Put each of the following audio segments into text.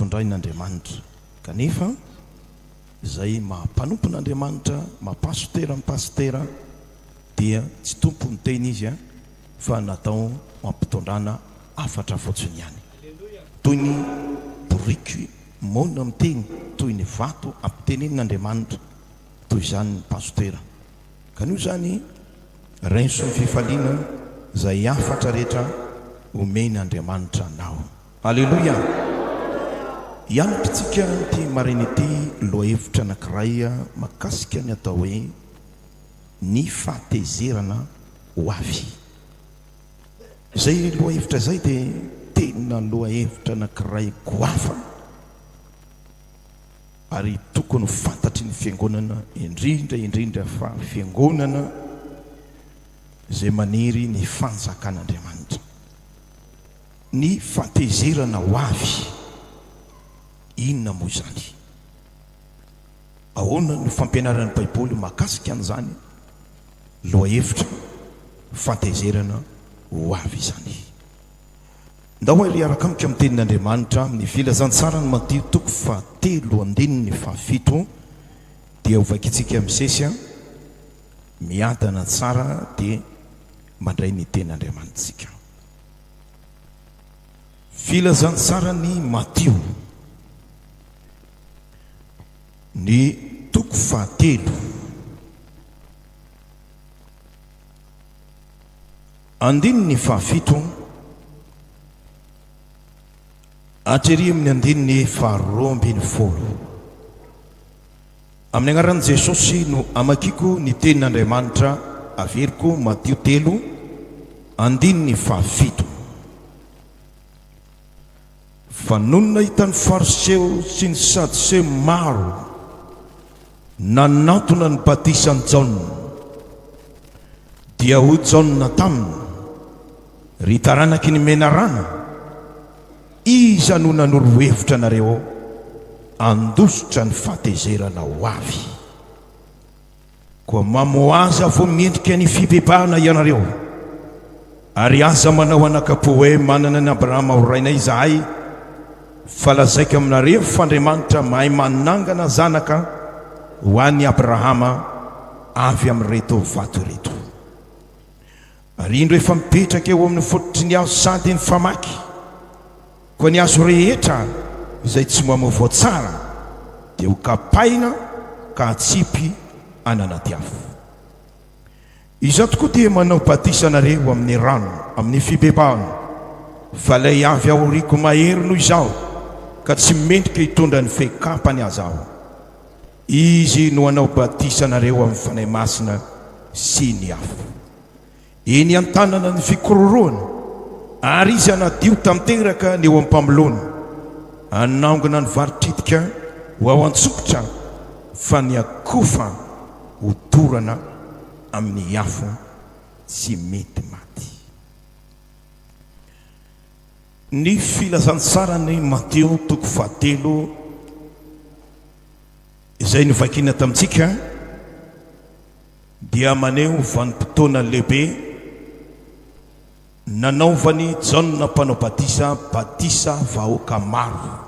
tondrain'Andriamanitra. Kanefa izay maha mpanompon'Andriamanitra, maha pasitera ny pasitera dia tsy tompon'ny teny izy fa natao hampitondrana hafatra fotsiny ihany. Toy ny boriky moana miteny, toy ny vato ampitenenin'Andriamanitra, toy izany ny pasitera. Ka noho izany, raiso ny fifaliana izay hafatra rehetra omen'Andriamanitra anao. Aleloia! Hianatra ity maraina ity lohahevitra anankiray mahakasika ny atao hoe ny fahatezerana ho avy. Izay lohahevitra izay dia tena lohahevitra anankiray goavana ary tokony ho fantatry ny fiangonana, indrindra indrindra fa fiangonana izay maniry ny fanjakan'Andriamanitra. Ny fahatezerana ho avy, inona moa izany? Ahoana no fampianaran'ny Baiboly mahakasika an'izany lohahevitra fahatezerana ho avy izany? Ndao àry hiaraka amiko amin'ny Tenin'Andriamanitra amin'ny Filazantsaran'i Matio toko fahatelo andininy fahafito dia hovakintsika misesy miadana tsara dia mandray ny Tenin'Andriamanitsika. Filazantsaran'i Matio, ny toko fahatelo, andininy fahafito hatrerỳ amin'ny andininy faharoa ambin'ny folo. Amin'ny anaran'i Jesosy no amakiako ny tenin'Andriamanitra, averiko Matio 3, andininy fahafito. Fa nony nahita ny Fariseo sy ny Sadoseo maro nanantona ny batisan'i Jaona, dia hoy Jaona taminy, Ry taranaky ny menarana, iza no nanoro hevitra anareo handositra ny fahatezerana ho avy? Koa mamoaza vao miendrika ny fibebahana ianareo, ary aza manao anakapo hoe, Manana an'i Abrahama ho rainay izahay, fa lazaiko aminareo fa Andriamanitra mahay manangana zanaka ho an'i Abrahama avy amin'ireto vato ireto. Ary indro efa mipetraka eo amin'ny fototry ny hazo sady ny famaky, koa ny hazo rehetra izay tsy mamoa voa tsara dia ho kapaina ka hatsipy any anaty afo. Izaho tokoa dia manao batisa anareo amin'ny rano, amin'ny fibebahana, fa ilay avy aoriako mahery noho izaho, ka tsy mendrika hitondra ny fehi-kapany aza aho. Izy no hanao batisa anareo amin'ny Fanahy Masina sy ny afo. Eny an-tanana ny fikororohana, ary izy hanadio tanteraka ny eo am-pamoloana, hanangona ny vary tritika ho ao an-tsokitra, fa ny akofa ho dorana amin'ny afo tsy mety maty. Ny Filazantsaran'i Matio toko fahatelo izay novakiana tamintsika dia maneho vanim-potoana lehibe nanaovan'i Jaona Mpanao Batisa batisa vahoaka maro.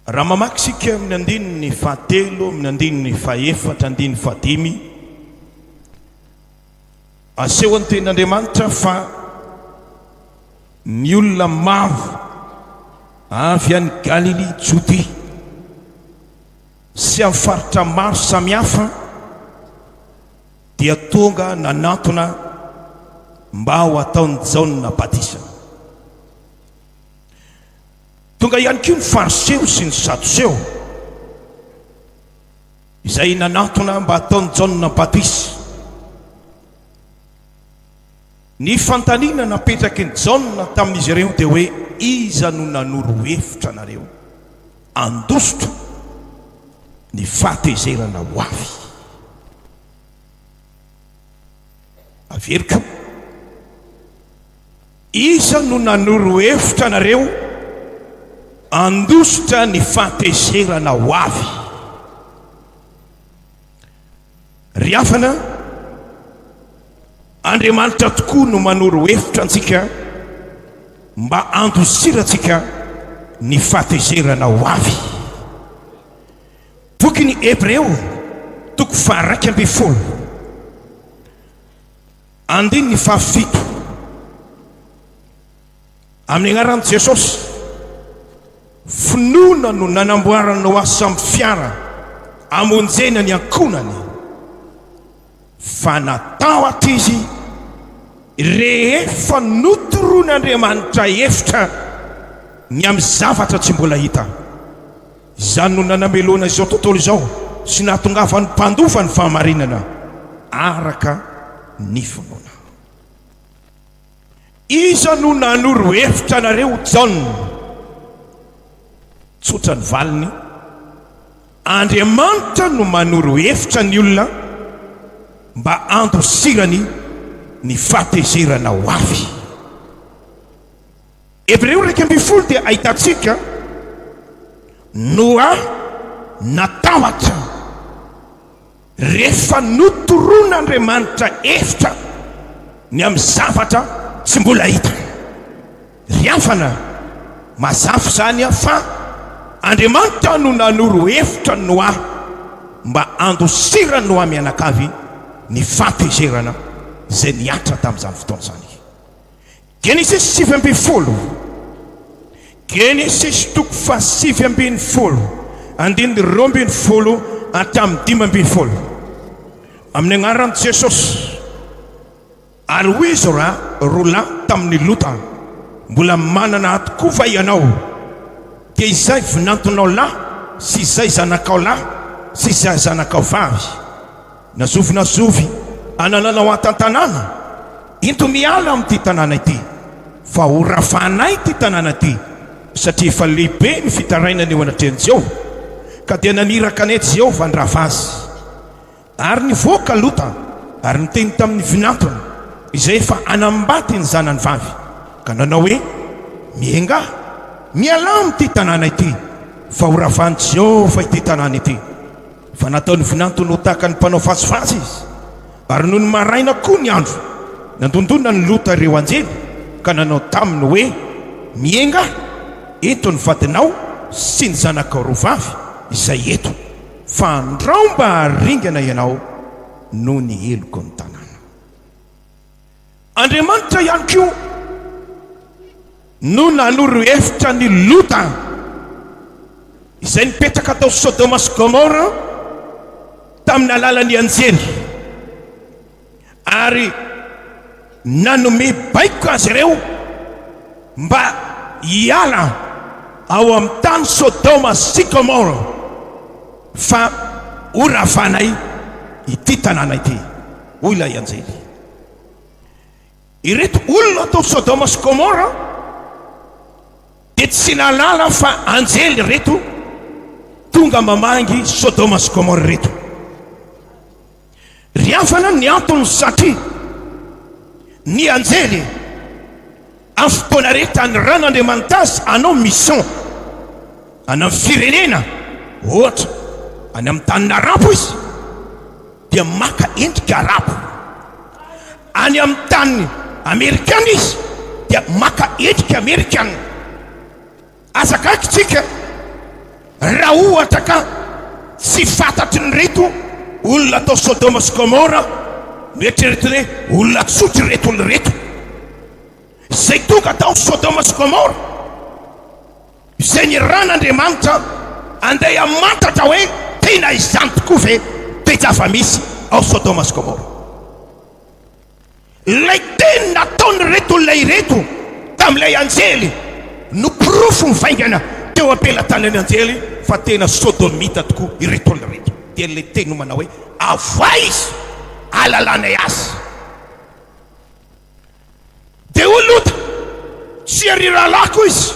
Raha mamaky isika amin'ny andininy fahatelo, amin'ny andininy fahefatra, andininy fahadimy, asehon'ny Tenin'Andriamanitra fa ny olona maro avy any Galilia, Jodia, sy amin'ny faritra maro samihafa dia tonga nanantona mba ho ataon'i Jaona batisa. Tonga ihany koa ny Fariseo sy ny Sadoseo izay nanantona mba hataon'i Jaona batisa. Ny fanontaniana napetraky ny Jaona tamin'izy ireo dia hoe, Iza no nanoro hevitra anareo handositra ny fahatezerana ho avy? Averiko, Iza no nanoro hevitra anareo handositra ny fahatezerana ho avy? Ry havana, Andriamanitra tokoa no manoro hevitra antsika. Mba handosirantsika ny fahatezerana ho avy. Bokin'ny Hebreo, toko faha-11, andininy fahafito. Amin'ny anaran'i Jesosy, finoana no nanamboaran'i Noa sambo fiara hamonjena ny ankohonany. Fa natahotra izy rehefa notoroan'Andriamanitra hevitra ny amin'ny zavatra tsy mbola hita. Izany no nanamelohana izao tontolo izao sy nahatongavan'ny mpandova ny fahamarinana araka ny finoana. Iza no nanoro hevitra anareo Jaona? Tsotra ny valiny, Andriamanitra no manoro hevitra ny olona mba handosirany ny fahatezerana ho avy. Hebreo 11 dia ahitantsika Noa natahotra Rehefa notoroan'Andriamanitra hevitra ny amin'ny zavatra tsy mbola hita. Ry havana, mazava izany fa Andriamanitra no nanoro hevitra an'i Noa mba handosiran'i Noa mianakavy ny fahatezerana izay nihatra tamin'izany fotoana izany. Genesisy 19, Genesisy toko faha-19, andininy 12 hatramin'ny 15. Amin'ny anaran'i Jesosy. Ary hoy izy ra roa lahy tamin'i Lota, Mbola manana ahy tokoa va ianao? Dia izay vinantonao lahy sy izay zanakao lahy sy izay zanakao vavy, Na zovy na zovy anananao ato an-tanàna, ento miala amin'ity tanàna ity, fa ho ravanay ity tanàna ity, satria efa lehibe ny fitarainana eo anatrehan'i Jehovah, ka dia naniraka anay Jehovah handrava azy. Ary nivoaka Lota ary niteny tamin'ny vinantony, izay efa hanambady ny zanany vavy, ka nanao hoe, Miengà, mialà amin'ity tanàna ity, fa ho ravan'i Jehovah ity tanàna ity. Fa nataony vinantony ho tahaka ny mpanao vazivazy izy. Ary nony maraina koa ny andro, nandondona an'i Lota ireo anjely ka nanao taminy hoe, Miengà, ento ny vadinao sy ny zanakao roa vavy izay eto, fa andrao mba haringana ianao noho ny heloky ny tanàna. Andriamanitra ihany koa no nanoro hevitra an'i Lota, izay nipetraka tao Sodoma sy Gomora, tamin'ny alalan'ny anjely, ary nanome baiko azy ireo mba hiala ao amin'ny tany Sodoma sy Gomora, fa horavanay ity tanàna ity, hoy ilay anjely. Ireto olona tao Sodoma sy Gomora dia tsy nahalala fa anjely ireto tonga mamangy Sodoma sy Gomora ireto. Ry havana, ny antony satria ny anjely amin'ny fotoana rehetra aniran'Andriamanitra azy hanao mission any amin'ny firenena, ohatra any amin'ny tanin'Arabo izy, dia maka endrika arabo. Any amin'ny tany amerikana izy dia maka endrika amerikana. Aza gaga isika raha ohatra ka tsy fantatry ny reto olona tao Sodoma sy Gomora noeritreretiny hoe olona tsotra ireto olona ireto. Izay tonga tao Sodoma sy Gomora. Izay niran'Andriamanitra andeha hamantatra hoe tena izany tokoa ve toe-java-misy ao Sodoma sy Gomora. Ilay teny nataon'ireto olona ireto tamin'ilay anjely no porofo mivaingana teo am-pelatanan'ny anjely fa tena Sodomita tokoa ireto olona ireto. Dia ilay teny no manao hoe avoahy izy, alalanay azy. Dia hoy Lota, Tsia ry rahalahiko izy,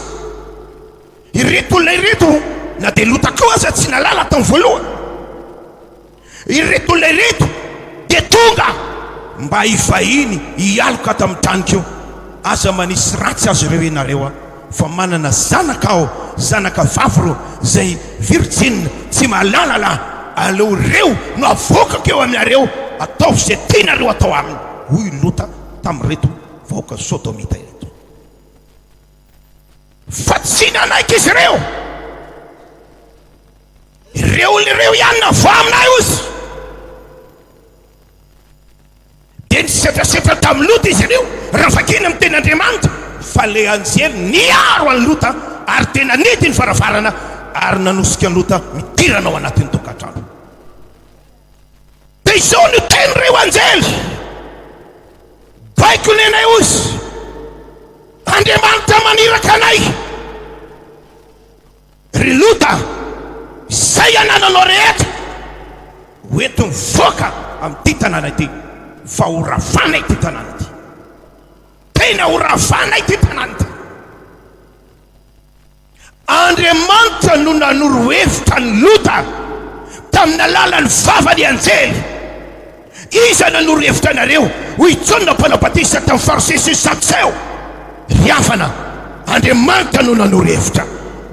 ireto olona ireto, na dia Lota koa aza tsy nahalala tamin'ny voalohany, ireto olona ireto dia tonga mba hivahiny hialoka ato amin'ny tranoko, aza manisy ratsy azy ireo ianareo, fa manana zanaka aho, zanaka vavy ireo, izay virjina, tsy mahalala lahy, aleo ireo no avoakako eo aminareo, ataovy izay tianareo atao aminy, hoy Lota. tamin'ireto vahoaka Sodomita ireto. Fa tsy nanaiky izy ireo. Ireo olona ireo ihany navoa aminay ozy. Dia nisetrasetra tamin'i Lota izy ireo, raha vakina amin'ny tenin'Andriamanitra, fa ilay anjely niaro an'i Lota ary dia nanidy ny varavarana ary nanosika an'i Lota midirana ao anatin'ny tokantrano. Dia izao no tenin'ireo anjely, Baiko ny anay ozy, Andriamanitra maniraka anay. Ry Lota, izay anananao rehetra ho ento mivoaka amin'ity tanàna ity, fa ho ravana ity tanàna ity. Tena ho ravana ity tanàna ity. Andriamanitra no nanoro hevitra an'i Lota tamin'ny alalan'ny vavan'ny anjely. Iza nanoro hevitra anareo? Hoy i Jaona Mpanao Batisa tamin'ny Fariseo sy ny Sadoseo. Ry havana, Andriamanitra no nanoro hevitra.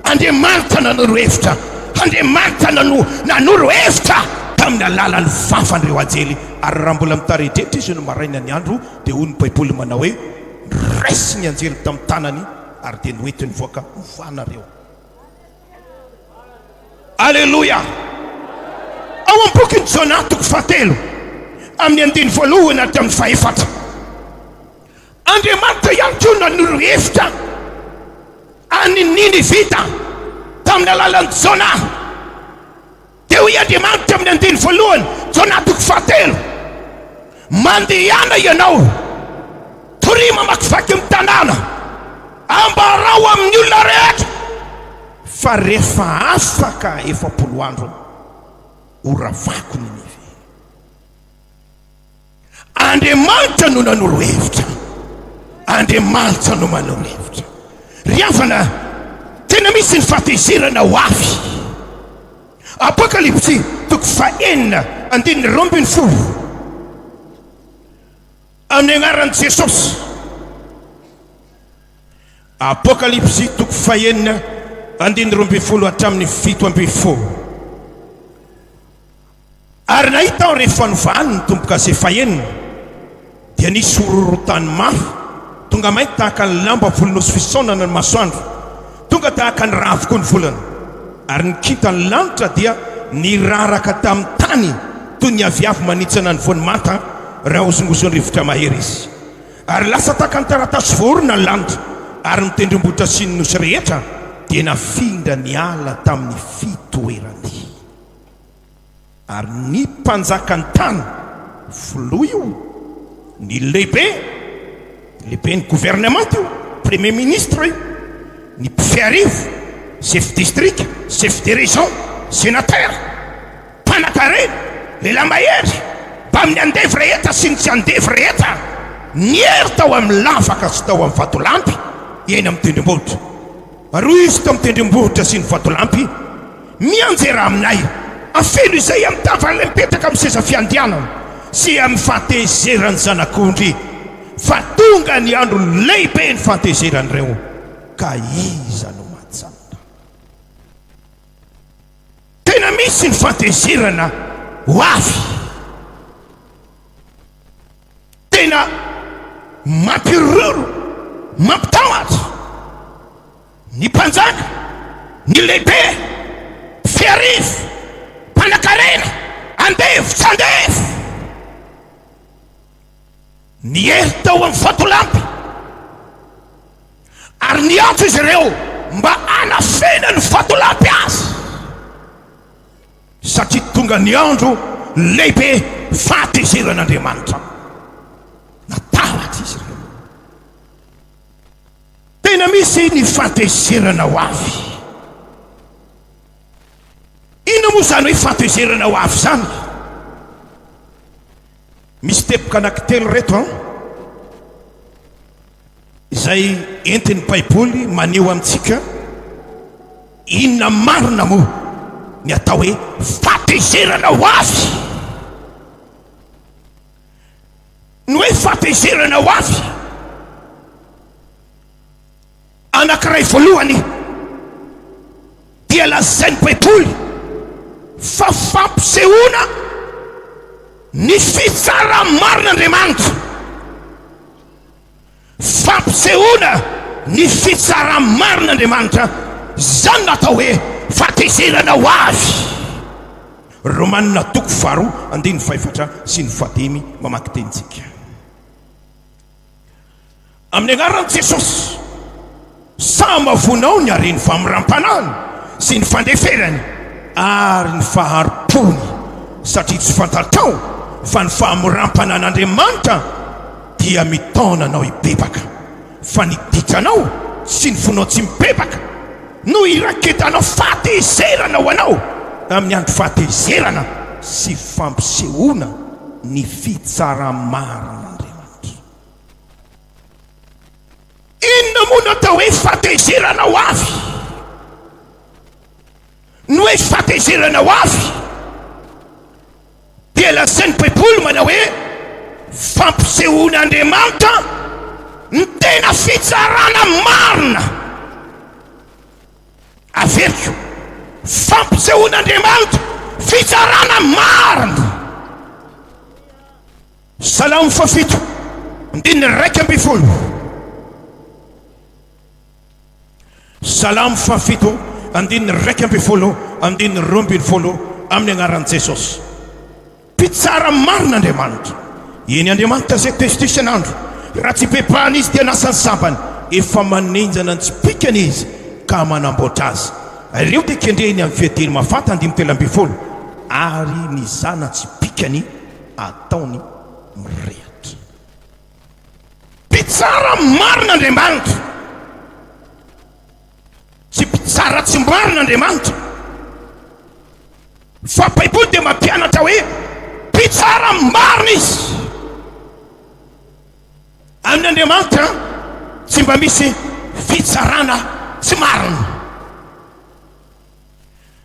Andriamanitra nanoro hevitra. Andriamanitra nano, nanoro hevitra tamin'ny alalan'ny vavan'ireo anjely. Ary raha mbola mitaredretra izy no maraina ny andro, dia hoy ny Baiboly manao hoe, Noraisiny ny anjely tamin'ny tanany ary dia noentiny nivoaka ho anareo. Aleloia! Ao amin'ny bokin'i Jona toko fahatelo, amin'ny andininy voalohany hatramin'ny fahefatra, Andriamanitra ihany koa nanoro hevitra an'i Ninivita tamin'ny alalan'i Jona. Dia hoy Andriamanitra amin'ny andininy voalohany, Jona toko fahatelo, Mandehana ianao, toria mamakivaky ny tanàna, ambarao amin'ny olona rehetra fa rehefa afaka 40 andro, horavako Ninive. Andriamanitra no nanoro hevitra. Andriamanitra no manoro hevitra. Ry havana, tena misy ny fahatezerana ho avy. Apokalypsy toko fahenina andininy 12. Amin'ny anaran'i Jesosy. Apokalypsy toko fahenina andininy 12 hatramin'ny 17. Ary nahita aho rehefa novahany ny tombo-kase fahenina, dia nisy horohorontany mafy, tonga mainty tahaka ny lamba volon'osy fisaonana ny masoandro, tonga tahaka ny ra avokoa ny volana, ary ny kintan'ny lanitra dia niraraka tamin'ny tany toy ny aviavy manintsana ny voany manta raha hozongozon'ny rivotra mahery izy. Ary lasa tahaka ny taratasy voaorina ny lanitra, ary ny tendrombohitra sy ny nosy rehetra dia nafindra niala tamin'ny fitoerany. Ary ny mpanjakan'ny tany, filoha io, ny lehibe, lehiben'ny gouvernemanta io, premier ministre io, ny mpifiarivo, chef district, chef de région, sénateur, mpanakarena, lehilahy mahery, mbamin'ny andevo rehetra sy ny tsy andevo rehetra, niery tao amin'ny lavaka sy tao amin'ny vatolampy eny amin'ny tendrombohitra. Ary hoy izy tamin'ny tendrombohitra sy ny vatolampy, Mianjera aminay, afeno izay amin'ny tavan'ilay mipetraka amin'ny seza fiandrianana sy amin'ny fahatezeran'ny Zanak'ondry, fa tonga ny andro lehibe ny fahatezeran'ireo, ka iza no mahajanona? Tena misy ny fahatezerana ho avy. Tena mampiroro, mampitahotra ny mpanjaka, ny lehibe, mpiarivo, mpanankarena, andevo, tsy andevo. Niery tao amin'ny vatolampy ary niantso izy ireo mba hanafenany vatolampy azy. Satria tonga ny andro lehibe fahatezeran'Andriamanitra. Natahotra izy ireo. Tena misy ny fahatezerana ho avy. Inona moa izany hoe fahatezerana ho avy izany? Misy teboka anankitelo ireto an. Izay entin'ny Baiboly maneho amintsika inona marina moa ny atao hoe fahatezerana ho avy. Ny hoe fahatezerana ho avy, anankiray voalohany dia lazain'ny Baiboly fa fampisehoana ny fitsarà marin'Andriamanitra. Fampisehoana ny fitsarà-marin'Andriamanitra, izany no atao hoe fahatezerana ho avy. Romanina toko faharoa andininy fahefatra sy ny fahadimy mamaky tenintsika. Amin'ny anaran'i Jesosy, samavonao ny haren'ny famoram-panahiny sy ny fandeferany ary ny fahari-pony, satria tsy fantatrao fa ny famoram-panahin'Andriamanitra dia mitaona anao hibebaka, fa ny ditranao sy ny fonao tsy mibebaka no iraketanao fahatezerana ho anao amin'ny andro fahatezerana sy fampisehoana ny fitsarà-marin'Andriamanitra. Inona moa no atao hoe fahatezerana ho avy? Ny hoe fahatezerana ho avy dia lazain'ny Baiboly manao hoe fampisehoan'Andriamanitra ny tena fitsarana marina. Averiko, fampisehoan'Andriamanitra fitsarana marina. Salamo fahafito, andininy 11. Salamo fahafito, andininy 11, andininy 12, amin'ny anaran'i Jesosy. Mpitsara marina Andriamanitra. Eny, Andriamanitra izay tezitra isan'andro. Raha tsy bebahana izy dia lasa ny sabany. Efa manenjana ny tsipìkany izy ka manamboatra azy. Ireo dia kendreny amin'ny fiadiany mafanta, andininy 13, ary ny zana-tsipìkany ataony mirehatra. Mpitsara marina Andriamanitra. Tsy mpitsara tsy marina Andriamanitra. Fa Baiboly dia mampianatra hoe mpitsara marina izy. Amin' Andriamanitra tsy mba misy fitsarana tsy marina.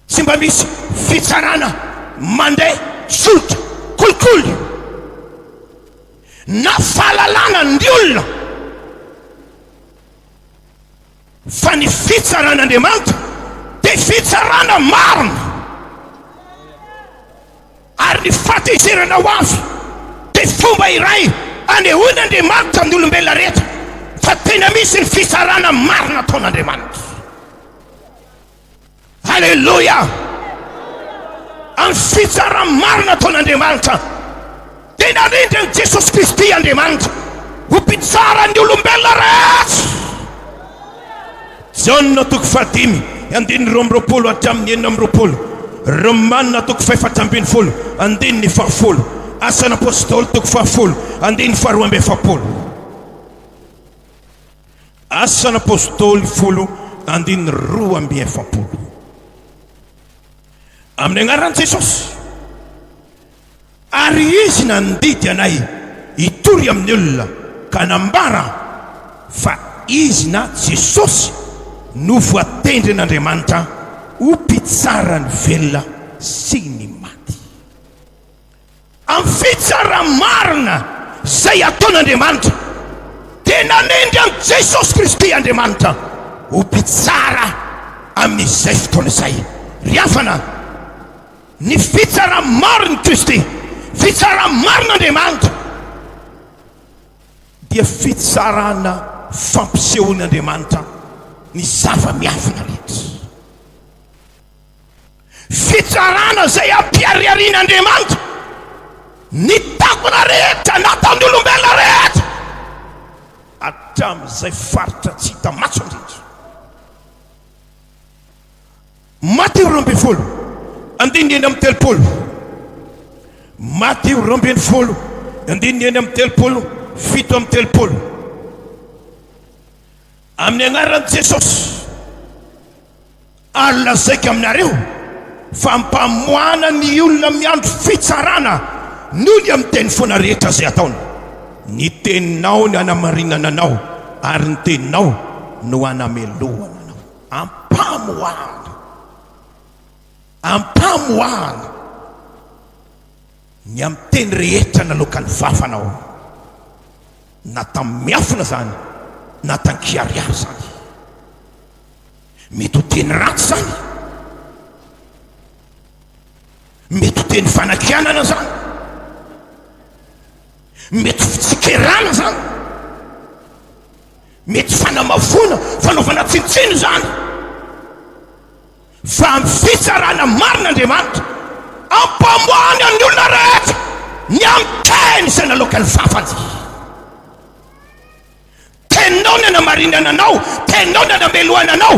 Tsy mba misy fitsarana mandeha tsolotra, kolikoly, na fahalalana ny olona. Fa ny fitsaran'Andriamanitra dia fitsarana marina, ary ny fahatezerana ho avy dia fomba iray anehoan'Andriamanitra amin'ny olombelona rehetra fa tena misy ny fitsarana marina ataon'Andriamanitra. Aleloia! Amin'ny fitsarana marina ataon'Andriamanitra, dia narindra an'i Jesosy Kristy Andriamanitra ho mpitsara ny olombelona rehetra. Jaona toko fahadimy, andininy 22 hatramin'ny 26, Romana toko faha-14, andininy fahafolo, Asan'ny Apôstôly toko fahafolo, andininy faharoa amby efapolo. Asan'ny Apostoly folo andininy 42. Amin'ny anaran'i Jesosy. Ary Izy nandidy anay hitory amin'ny olona ka nambara fa Izy na Jesosy no voatendrin'Andriamanitra ho mpitsara ny velona sy ny maty. Amin'ny fitsarana marina izay ataon'Andriamanitra, dia nanendry an'i Jesosy Kristy Andriamanitra ho Mpitsara amin'izay fotoana izay. Ry havana, ny fitsarana marin'i Kristy, fitsarana marin'Andriamanitra, dia fitsarana fampisehoan'Andriamanitra ny zava-miafina rehetra. Fitsarana izay ampihariharian'Andriamanitra ny takona rehetra nataon'ny olombelona rehetra hatramin'izay faritra tsy hita maso indrindra. Matio 12, andininy 36. Matio 12, andininy 36, 37. Amin'ny anaran'i Jesosy. Ary lazaiko aminareo fa ampamoahana ny olona miandry fitsarana noho ny amin'ny teny foana rehetra izay ataony. Ny teninao no hanamarinana anao, ary ny teninao no hanamelohana anao. Ampamoahana. Ampamoahana ny amin'ny teny rehetra naloakan'ny vavanao, na tamin'ny miafina izany, na tan-kiharihary izany. Mety ho teny ratsy izany, mety ho teny fanakianana izany, mety ho fitsikerana izany, Mety fanamavoana, fanaovana tsinontsinona izany. Fa amin'ny fitsarana marina Andriamanitra, ampamoahany ny olona rehetra ny amin'ny teny izay naloakan'ny vavany. Teninao ny anamarinana anao, teninao ny anamelohana anao.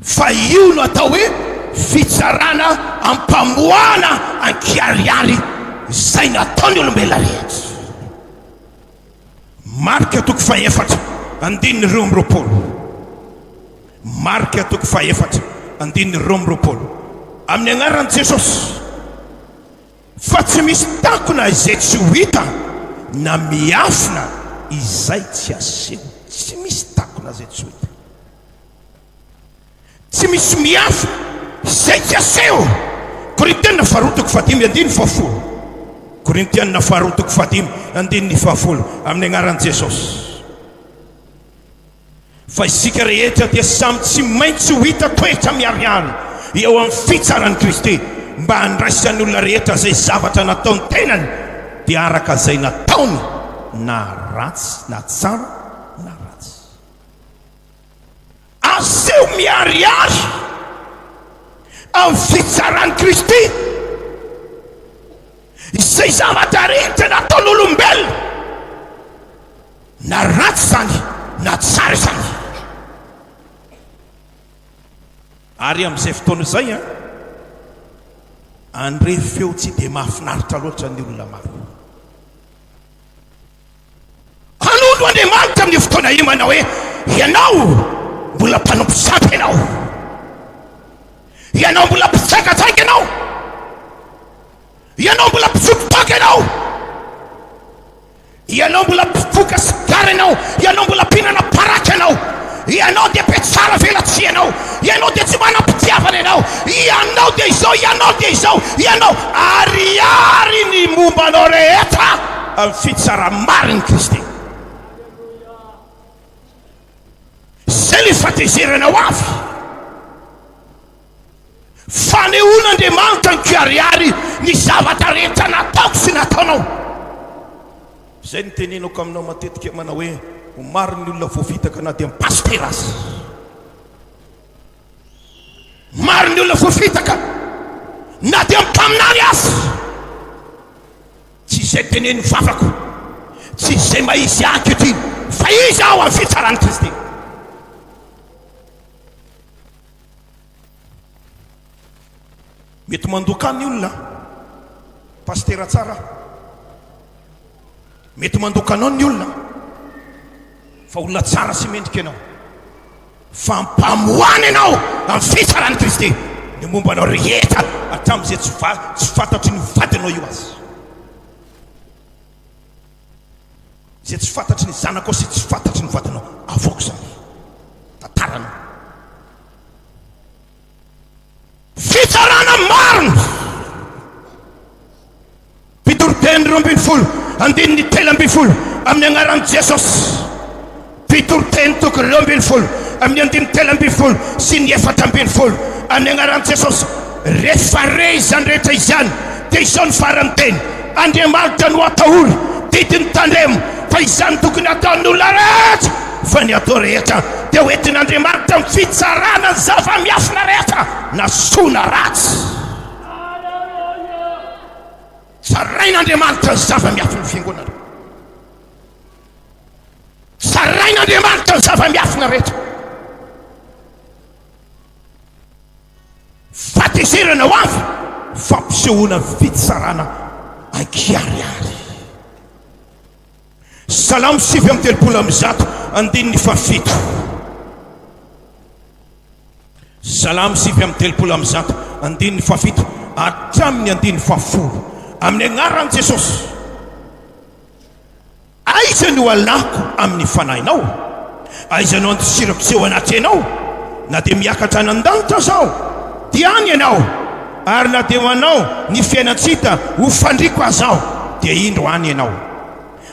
Fa io no atao hoe fitsarana ampamoahana ankiharihary izay nataon'ny olombelona rehetra. Marka toko fahefatra andininy 22. Marka toko fahefatra andininy 22. Amin'ny anaran'i Jesosy. Fa tsy misy takona izay tsy ho hita na miafina izay tsy aseho. Tsy misy takona izay tsy ho hita. Tsy misy miafina izay tsy aseho. Korintiana faharoa toko fahadimy andininy fahafolo. Korintiana faharoa toko fahadimy andininy fahafolo amin'ny anaran'i Jesosy. Fa isika rehetra dia samy tsy maintsy ho hita toetra miharihary eo amin'ny fitsaran'i Kristy, mba handraisan'ny olona rehetra izay zavatra nataon'ny tenany, dia araka izay nataony, na ratsy na tsara na ratsy. Aseho miharihary amin'ny fitsaran'i Kristy izay zavatra rehetra nataon'olombelona. Na ratsy izany na tsara izany. Ary amin'izay fotoana izay an, handre feo tsy dia mahafinaritra loatra ny olona maro. Hanondro Andriamanitra amin'io fotoana io manao hoe, Ianao mbola mpanompo sampy ianao. Ianao mbola mpitsaikatsaika ianao. Ianao mbola mpisotro toaka ianao. Ianao mbola mpifoka sigara ianao, ianao mbola mpihinana paraky ianao, ianao dia mpitsara velatsihy ianao, ianao dia tsy manam-pitiavana ianao, ianao dia izao, ianao dia izao, ianao ariary ny momba anao rehetra amin'ny fitsara-marin'i Kristy. Izay ilay fahatezerana ho avy. Fanehoan'Andriamanitra an-kiharihary ny zavatra rehetra nataoko sy nataonao. Izay no tenenako aminao matetika manao hoe ho maro ny olona voafitaka na dia ny pasitera aza. Maro ny olona voafitaka na dia ny mpaminany aza. Tsy izay tenenin'ny vavako, tsy izay maha izy ahy ankehitriny, fa izy aho amin'ny fitsaran'i Kristy. Mety mandoka ny olona, pasitera tsara aho. Mety mandoka anao ny olona, fa olona tsara sy mendrika ianao. Fa ampamoahana ianao amin'ny fitsaran'i Kristy ny momba anao rehetra hatramin'izay tsy tsy fantatry ny vadinao io aza. Izay tsy fantatry ny zanakao sy tsy fantatry ny vadinao, avoaka izany tantaranao. Fitsarana marina. Mpitoriteny 12 andininy 13 amin'ny anaran'i Jesosy. Mpitoriteny toko 12 amin'ny andininy 13 sy ny 14 amin'ny anaran'i Jesosy. Rehefa re izany rehetra izany dia izao ny faran'ny teny, Andriamanitra no atahory, didiny tandremo, fa izany tokony hataon'ny olona rehetra, fa ny atao rehetra dia ho entin'Andriamanitra amin'ny fitsarana ny zava-miafina rehetra, na soa na ratsy. Tsarain'Andriamanitra ny zava-miafin'ny fiangonana. Tsarain'Andriamanitra ny zava-miafina rehetra. Fahatezerana ho avy, fampisehoana fitsarana an-kiharihary. Salamo 139 andininy fahafito. Salamo 139 andininy fahafito hatramin'ny andininy fahafolo. Amin'ny anaran'i Jesosy. Aiza no alako amin'ny fanahinao? Aiza no andosirako tsy eo anatrehanao? Na dia miakatra any an-danitra aza aho, dia any ianao, ary na dia manao ny fiainan-tsy hita ho fandriako aza aho, dia indro any ianao.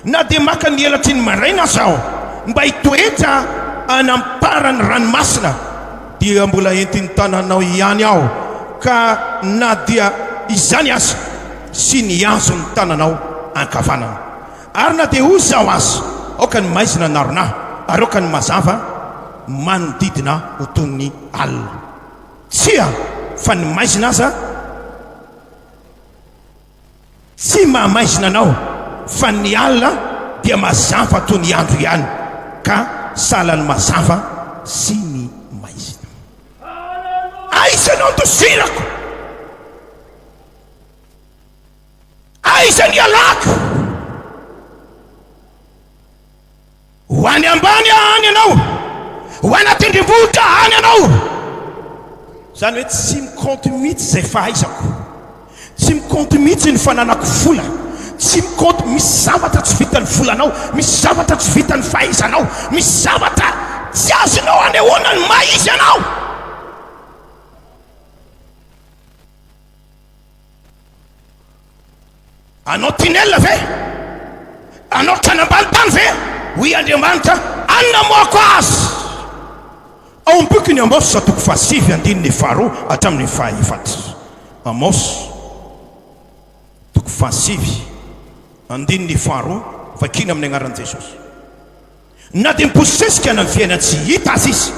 Na dia maka ny elatry ny maraina aza aho mba hitoetra any am-paran'ny ranomasina, dia mbola entin'ny tananao ihany aho, ka na dia izany aza, sy ny hazon'ny tananao ankavanana. Ary na dia hoy izaho aza, Aoka ny maizina hanarona ahy, ary aoka ny mazava manodidina ahy ho toy ny alina. Tsia, fa ny maizina aza tsy mahamaizina anao, fa ny alina dia mazava toy ny andro ihany, ka sahala ny mazava sy ny maizina. Aiza no andosirako? Aiza ny ialako? Ho any ambany aho any ianao, ho any an-tendrombohitra any ianao. Izany hoe tsy mikaonty mihitsy izay fahaizako, tsy mikaonty mihitsy ny fananako vola, tsy mikaonty, misy zavatra tsy vitan'ny volanao, misy zavatra tsy vitan'ny fahaizanao, misy zavatra tsy azonao anehoana ny maha izy anao. Anao tunnel ve? Anao trano ambany tany ve? Hoy Andriamanitra, any namoako azy. Ao amin'ny bokin'i Amosa toko fahasivy andininy faharoa hatramin'ny fahaefatra. Amosa toko fahasivy andininy faharoa, vakina amin'ny anaran'i Jesosy. Na dia mibosesika any amin'ny fiainan-tsy hita aza izy,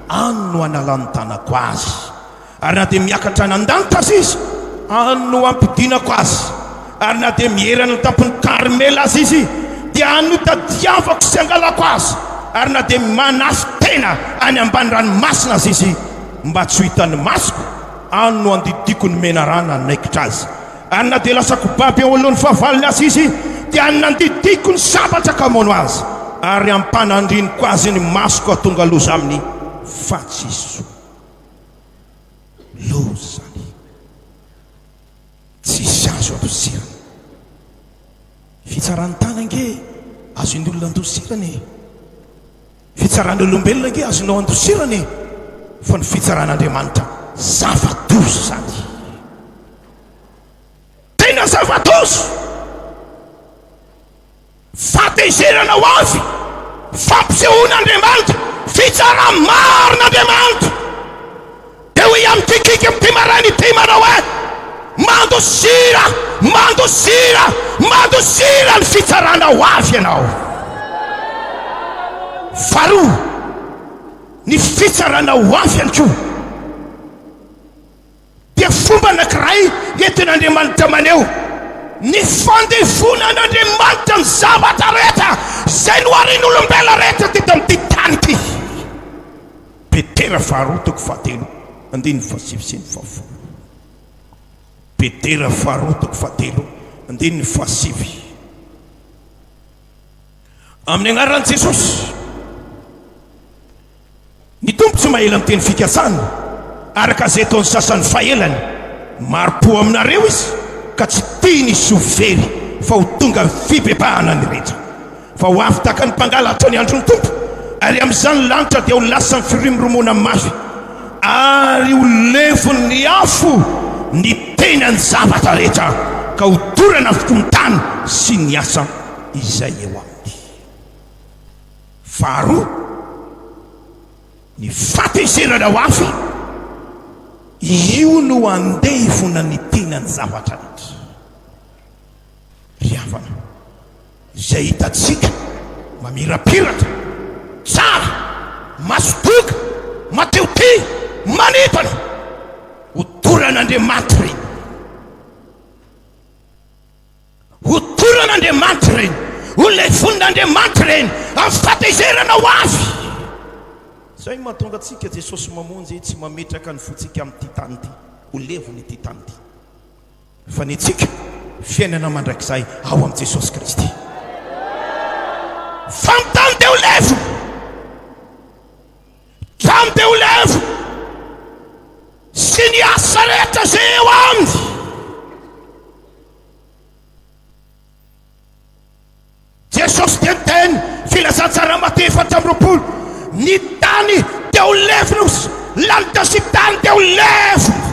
any no hanalan'ny tanako azy. Ary na dia miakatra any an-danitra aza izy, any no hampidinako azy. Ary na dia miera any an-tampon'i Karmela aza izy, dia any no hitadiavako sy hangalako azy. Ary na dia manafin-tena any ambany ranomasina aza izy, mba tsy ho hitan'ny masoko, any no handidiako ny menarana hanaikitra azy. Ary na dia lasa kobaby eo anoloan'ny fahavalony aza izy, dia nandidiako ny sabatra ka hamono azy, ary hampanandriniko azy ny masoko hahatonga loza aminy, fa tsy soa. Loza izany. Tsisy azo andosirana. Fitsaran'ny tany ange azon'ny olona andosirana e. Fitsaran'olombelona ange azonao andosirana e. Fa ny fitsaran'Andriamanitra zava-doza izany. Tena zava-doza! Fahatezerana ho avy, fampisehoan'Andriamanitra, fitsarana marina Andriamanitra. Dia hoy amin'ity kiky amin'ity maraina ity manao hoe, mandosira, mandosira, mandosira ny fitsarana ho avy ianao. Faharoa, ny fitsarana ho avy ihany koa. dia fomba anankiray entin'Andriamanitra maneho ny fandevonan'Andriamanitra ny zavatra rehetra izay noharin'olombelona rehetra teto amin'ity tany ity. Petera faharoa toko fahatelo andininy fahasivy sy ny fahafolo. Petera faharoa toko fahatelo andininy fahasivy. Amin'ny anaran'i Jesosy. Ny Tompo tsy mahela ny teny fikasany, araka izay ataon'ny sasany fahelany. Mari-po aminareo Izy, ka tsy tiany hisy ho very, fa ho tonga amin'ny fibebahana ny rehetra. Fa ho avy tahaka ny mpangalatra ny andron'ny Tompo, ary amin'izany ny lanitra dia ho lasa amin'ny firimorimoana mafy, ary ho levon'ny afo ny tenan'ny zavatra rehetra, ka ho dorana avokoa ny tany sy ny asa izay eo aminy. Faharoa, ny fahatezerana ho avy, io no handevona ny tenan'ny zavatra rehetra. Ry havana, izay hitantsika mamirapiratra, tsara, maso doka, mateotia, manintona, hodoran'Andriamanitra ireny. Hotoran'Andriamanitra ireny, ho levonin'Andriamanitra ireny amin'ny fahatezerana ho avy. Izay no mahatonga antsika Jesosy mamonjy tsy mametraka ny fontsika amin'ity tany ity, ho levona ity tany ity. Fa ny antsika fiainana mandrakizay ao amin'i Jesosy Kristy. Fa ny tany dia ho levona. Tany dia ho levona. Sy ny asa rehetra izay eo aminy. Jesosy dia niteny, Filazantsara Matio 24, Ny tany dia ho levona, lanitra sy tany dia ho levona.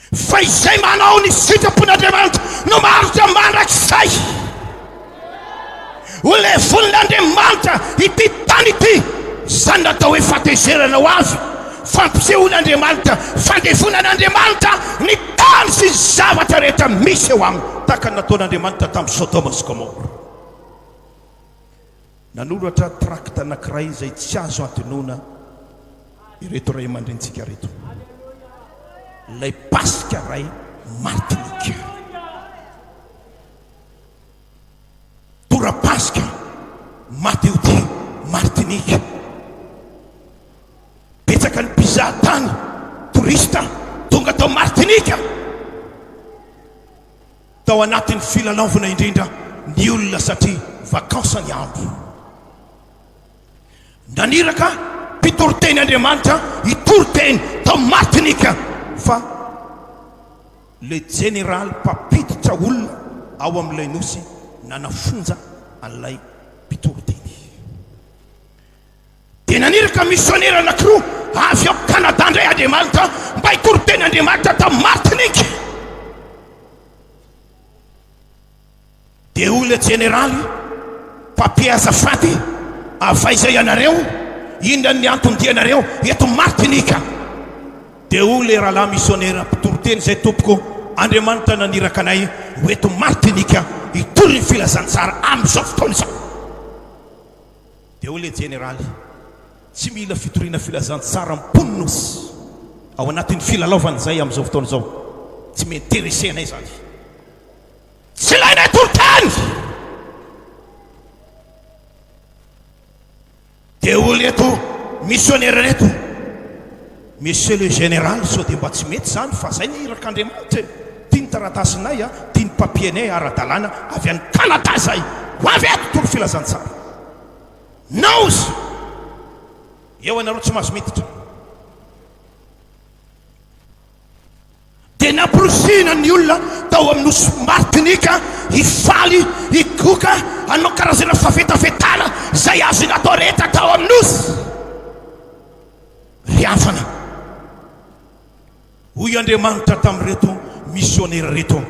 Fa izay manao ny sitrapon'Andriamanitra no maharitra mandrakizay. Ho levonin'Andriamanitra ity tany ity. Izany no atao hoe fahatezerana ho avy, fampisehoan'Andriamanitra, fandevonan'Andriamanitra ny tany. tany sy ny zavatra rehetra misy eo aminy, tahaka ny nataon'Andriamanitra tamin'i Sodoma sy Gomora. Nanoratra trakta anankiray izay tsy azo adinoina ireto ray aman-drenintsika ireto. Ilay Paska iray Martinika. Tora-pasika Mateotia Martinika. Betsaka ny mpizaha tany, touriste, tonga tao Martinika. Tao anatin'ny filalaovana indrindra ny olona satria vacances ny andro. Naniraka mpitory teny Andriamanitra hitory teny tao Martinika fa le jeneraly mpampiditra olona ao amin'ilay nosy nanafonja an'ilay mpitory teny. Dia naniraka misionera anankiroa avy ao Canada indray Andriamanitra mba hitory teny Andriamanitra tao Martinique. Dia hoy ilay jeneraly, Papier azafady, avy aiza ianareo? Inona ny anton-dianareo eto Martinique? Dia hoy ilay rahalahy misionera mpitory teny izay, Tompoko, Andriamanitra naniraka anay ho eto Martinique hitory ny filazantsara amin'izao fotoana izao. Dia hoy ilay jeneraly, Tsy mila fitoriana filazantsara ny mponin'ny Nosy. Ao anatin'ny filalaovana izay amin'izao fotoana izao. Tsy mi-interesser anay izany. Tsy ilainay toritany! Dia hoy ireto misionera ireto, Monsieur le général, sao dia mba tsy mety izany fa izay ny irak'Andriamanitra e! Ity ny taratasinay, ity ny papier-nay ara-dalàna avy any Canada izay. Ho avy eto hitory filazantsara. Naozy! Eo ianareo tsy mahazo miditra. Dia namporisihina ny olona tao amin'ny nosy Martinika hifaly, higoka, hanao karazana fafetafetana izay azony atao rehetra tao amin'ny nosy. Ry havana, hoy Andriamanitra tamin'ireto misionera ireto,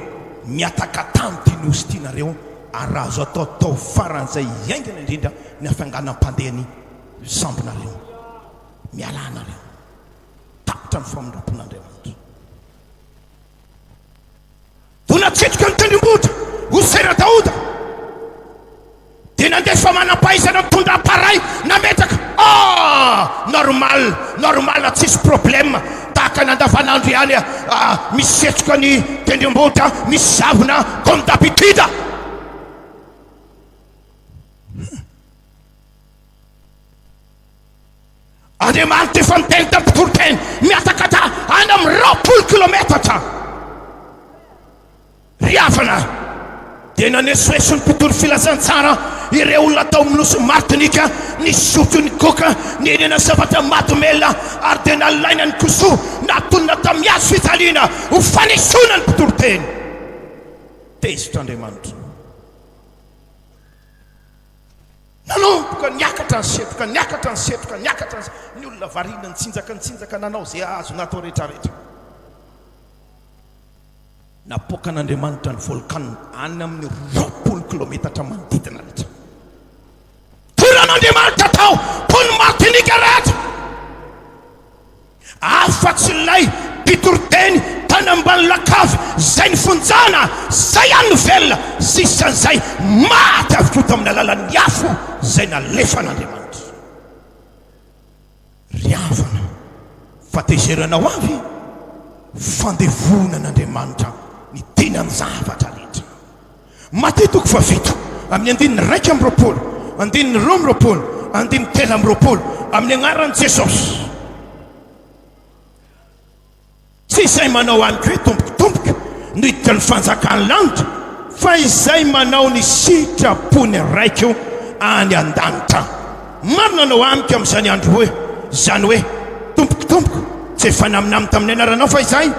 Mihatakatano ity nosy ity nareo ary raha azo atao, ataovy faran'izay haingana indrindra ny hafainganam-pandeha ny sambonareo. Mialà nareo. Tapitra ny famindram-pon'Andriamanitra. Dona-tsetroka ny tendrombohitra ho sera Daoda. Dia nandefa manam-pahaizana nitondra appareil nametraka. Ah! Normal, normal, tsisy problème. Tahaka ny andavanandro ihany, ah, misy setroka ny tendrombohitra, misy zavona comme d'habitude. Andriamanitra efa niteny tamin'ny mpitoriteny miatakata any amin'ny 20 kilometatra. Ry havana, dia nanesoeso ny mpitory filazantsara ireo olona tao amin'ny nosy Martinika, nisotro ny coca, nihinana zavatra mahadomelina ary dia nalaina ny kisoa natonina tamin'ny hazo fijaliana ho fanesoana ny mpitoriteny. Tezitra Andriamanitra. Nanomboka niakatra ny setroka, niakatra ny setroka, niakatra ny ny olona variana nitsinjaka, nitsinjaka, nanao izay azo natao rehetrarehetra. Napoakan'Andriamanitra ny volkano any amin'ny 20 kilometatra manodidina rehetra. Toran'Andriamanitra tao mponin'i Martinika rehetra. Afa-tsy ilay mpitoriteny tany ambany lakavy izay nifonjana, izay ihany no velona, sisan'izay maty avokoa tamin'ny alalan'ny afo izay nalefan'Andriamanitra. Ry havana, fahatezerana ho avy, fandevonan'Andriamanitra ny tenan'ny zavatra rehetra. Matio toko fahafito, amin'ny andininy 21, andininy 22, andininy 23, amin'ny anaran'i Jesosy. Tsy izay manao amiko hoe Tompoko, Tompoko no hiditra ny fanjakan'ny lanitra, fa izay manao ny sitrapon'ny Raiko any an-danitra. Maro nanao amiko amin'izany andro hoe, izany hoe, Tompoko, Tompoko, tsy efa naminany tamin'ny anaranao fa izahay?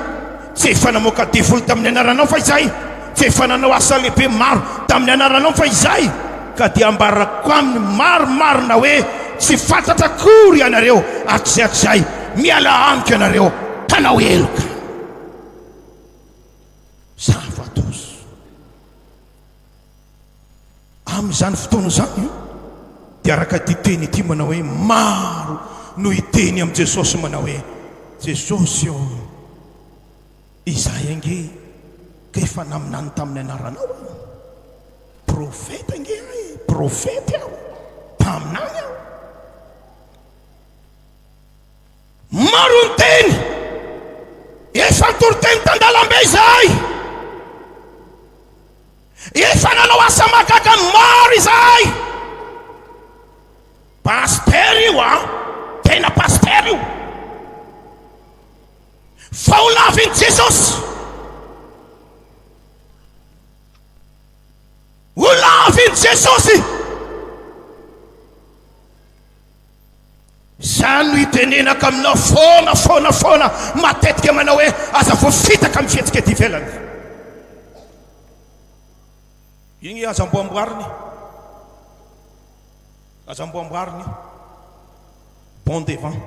Tsy efa namoaka devoly tamin'ny anaranao fa izahay? Tsy efa nanao asa lehibe maro tamin'ny anaranao fa izahay? Ka dia ambarako aminy marimarina hoe, Tsy fantatra akory ianareo hatrizay hatrizay, mialà amiko ianareo mpanao heloka. Zava-doza. Amin'izany fotoana izany dia araka ity teny ity manao hoe maro no hiteny amin'i Jesosy manao hoe, Jesosy ô! Izahay ange ka efa naminany tamin'ny anaranao aho. Profeta ange aho e, profety aho, mpaminany aho. Maro ny teny, efa nitory teny tan-dalambe izahay. Efa nanao asa mahagaga maro izahay. Pasitera io an! Tena pasitera io. Fa ho lavin'i Jesosy. Ho lavin'i Jesosy. Izany no itenenako aminao foana foana foana matetika manao hoe aza voafitaka amin'ny fihetsika ety ivelany. Igny aza amboamboarina e. Aza amboamboarina io. Bon devant.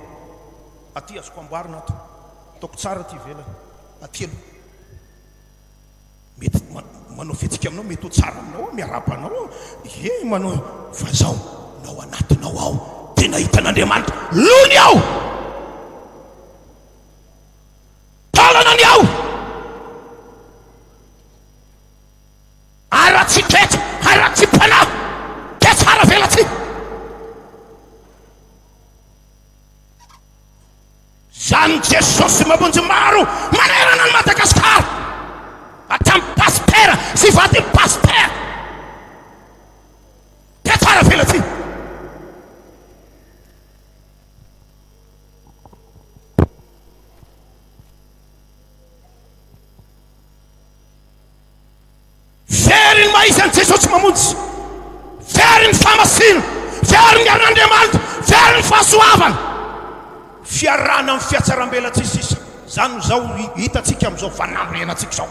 Aty azoko amboarina ato. Ataoko tsara aty ivelany. Aty aloha. Mety manao fihetsika aminao, mety ho tsara aminao aho, miarahaba anao aho. Ie, manao fa zao, ny ao anatinao ao tena hitan'Andriamanitra. Lo ny ao. Taolana ny ao. Haratsian-toetra, haratsiam-panahy, dia tsara velatsihy. Izany Jesosy mamonjy maro manerana an'i Madagasikara, hatramin'ny pasitera sy vadin'ny pasitera, dia tsara velatsihy. Very ny maha izy an'i Jesosy mamonjy. Very ny fahamasina. Very ny harin'Andriamanitra. Very ny fahasoavana. Fiarahana amin'ny fihatsarambelatsihy sisa. Izany no izao hitantsika amin'izao vaninandro iainantsika izao.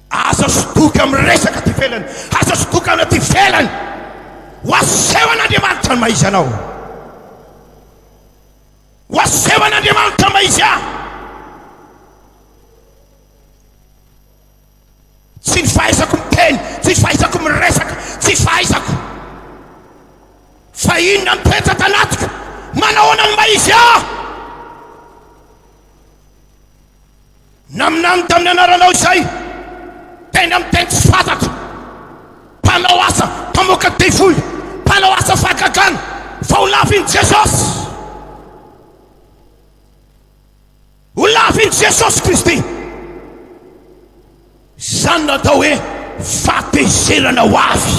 Aza sodoka amin'ny resaka aty ivelany. Aza sodoka amin'ny aty ivelany. Ho aseho an'Andriamanitra ny maha izy anao. Ho asehon'Andriamanitra mba izy ahy. Tsy ny fahaizako miteny, tsy ny fahaizako miresaka, tsy fahaizako. Fa inona ny toetra tanatiko? Manahoana ny mba izy ahy? Naminany tamin'ny anaranao izay teny amin'ny teny tsy fantatra, mpanao asa mpamoaka devoly, mpanao asa fahagagana, fa ho lavin'i Jesosy. Ho lavin'i Jesosy Kristy. Izany no atao hoe fahatezerana ho avy.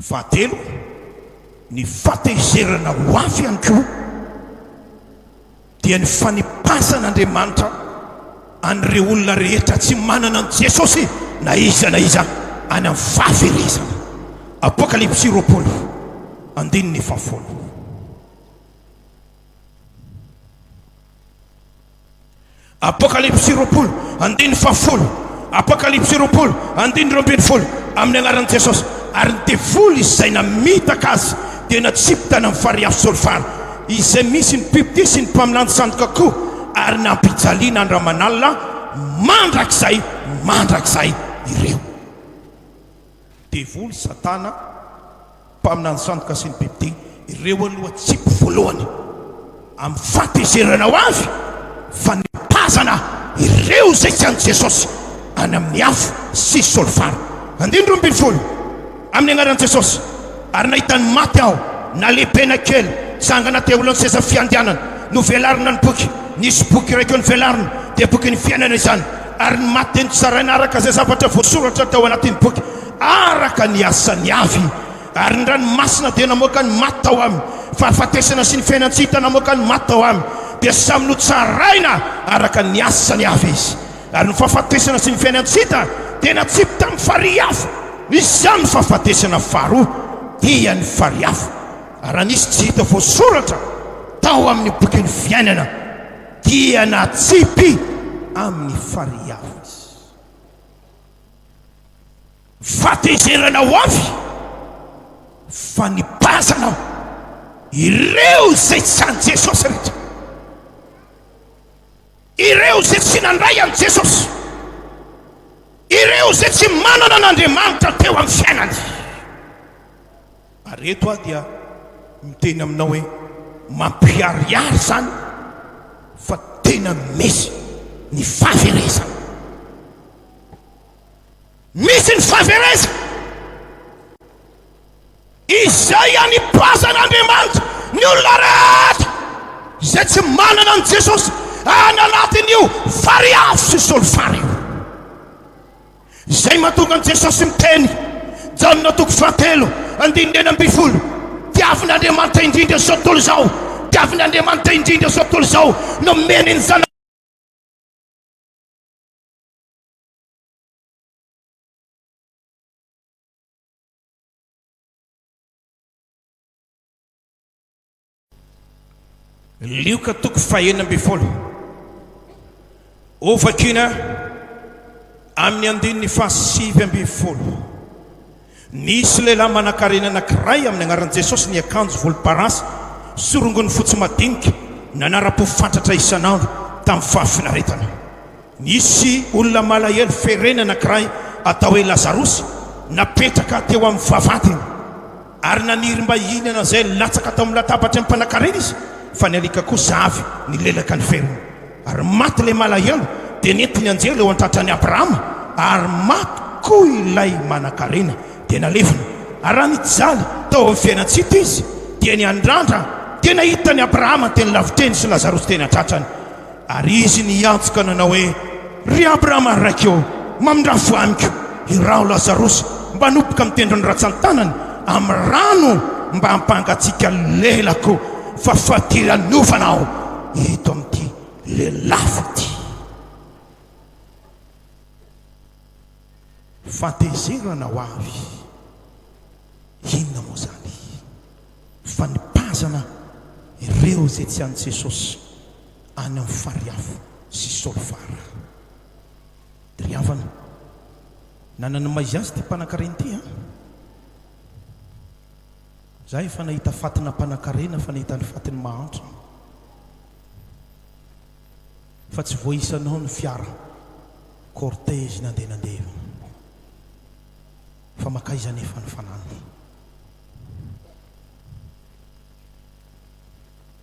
Fahatelo, ny fahatezerana ho avy ihany koa dia ny fanipasan'Andriamanitra an'ireo olona rehetra tsy manana an'i Jesosy na iza na iza any amin'ny fahaverezana. Apokalypsy 20, andininy fahafolo. Apokalypsy 20, andininy fahafolo, Apokalypsy 20, andininy 12, Amin'ny anaran'i Jesosy, ary ny devoly izay namitaka azy dia natsipy tany amin'ny farihy afo solifara, izay misy ny mpioty sy ny mpaminany sandoka koa, ary nampijaliana andro aman'alina mandrakizay mandrakizay ireo. Devoly, Satana, mpaminany sandoka sy ny bibidia, ireo aloha tsipy voalohany amin'ny fahatezerana ho avy, fanipazana ireo izay tsy an'i Jesosy any amin'ny afo sy solifara. Andininy 12, Amin'ny anaran'i Jesosy, ary nahita ny maty aho, na lehibe na kely, tsangana teo alohan'ny seza fiandianana, novelarina ny boky, nisy boky iray koa novelarina, dia bokin'ny fiainana izany, ary ny maty dia notsaraina araka izay zavatra voasoratra tao anatin'ny boky, araka ny asany avy. Ary ny ranomasina dia namoaka ny maty tao aminy, fahafatesana sy ny fiainan-tsy hita namoaka ny maty tao aminy, dia samy notsaraina araka ny asany avy izy. Ary ny fahafatesana sy ny fiainan-tsy hita dia natsipy tamin'ny farihy afo. Izany ny fahafatesana faharoa, dia ny farihy afo. Ary raha nisy tsy hita voasoratra tao amin'ny bokin'ny fiainana, dia natsipy amin'ny farihy afo izy. Fahatezerana ho avy, fanipazana ireo izay tsy an'i Jesosy rehetra. Ireo izay tsy nandray an'i Jesosy. Ireo izay tsy manana an'Andriamanitra teo amin'ny fiainany. Ary eto aho dia. Miteny aminao hoe mampiharihary izany fa tena misy ny fahaverezana. Misy ny fahaverezana. Izay anipazan'Andriamanitra ny olona rehetra izay tsy manana an'i Jesosy any anatin'io farihy afo sy solifara io. Izay mahatonga an'i Jesosy miteny, Jaona toko fahatelo, andininy 16, Tiavin'Andriamanitra indrindra izao tontolo izao, tiavin'Andriamanitra indrindra izao tontolo izao, nomeny ny Zanany. Lioka toko fahenina ambin'ny folo. Hovakina amin'ny andininy fahasivy ambin'ny folo. Nisy lehilahy manankarena anankiray amin'ny anaran'i Jesosy niakanjo volomparasy sy rongony fotsy madinika, nanara-po fatratra isan'andro tamin'ny fahafinaretana. Nisy olona malahelo ferena anankiray atao hoe Lazarosy napetraka teo amin'ny vavahadiny. Ary naniry mba hihinana izay latsaka tao amin'ny latabatry ny mpanankarena izy, fa ny alika kosa avy nilelaka ny feriny. Ary maty ilay malahelo, dia nentin'ny anjely eo an-tratran'i Abrahama, ary maty koa ilay manankarena, dia nalevina. Ary raha nijaly tao amin'ny fiainan-tsy-hita izy, dia niandrandra, dia nahita an'i Abrahama teny lavitra eny sy Lazarosy teny an-tratrany. Ary izy niantso ka nanao hoe, Ry Abrahama raiko ô, mamindrà fo amiko, iraho Lazarosy mba hanoboka amin'ny tendron'ny ratsan-tanany amin'ny rano mba hampangatsiaka ny lelako, fa fadiranovana aho eto amin'ity lelafo ity. Fahatezerana ho avy inona moa izany? Fanipazana ireo izay tsy an'i Jesosy any amin'ny farihy afo sy solifara. Ry havana, nanana ny maha izy azy ity mpanankarena ity an! Za efa nahita fatina mpanankarena fa nahita ny fatin'ny mahantra. Fa tsy voaisanao ny fiara cortège nandeha nandeha io. Fa makaiza anefa ny fananany.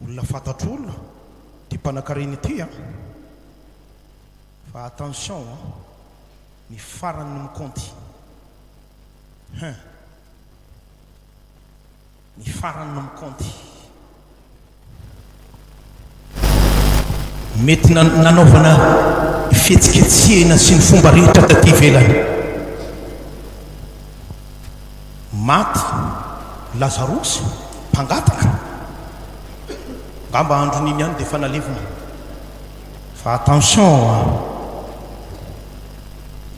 Olona fantatro olona ity mpanakarena ity an! Fa attention an! Ny farany no mikaonty. Hein! Ny farany no mikaonty. Mety nanaovana fihetsiketsehina sy ny fomba rehetra taty ivelany. Maty Lazarosy, mpangataka. Angamba andron'iny ihany dia efa nalevina. Fa attention an!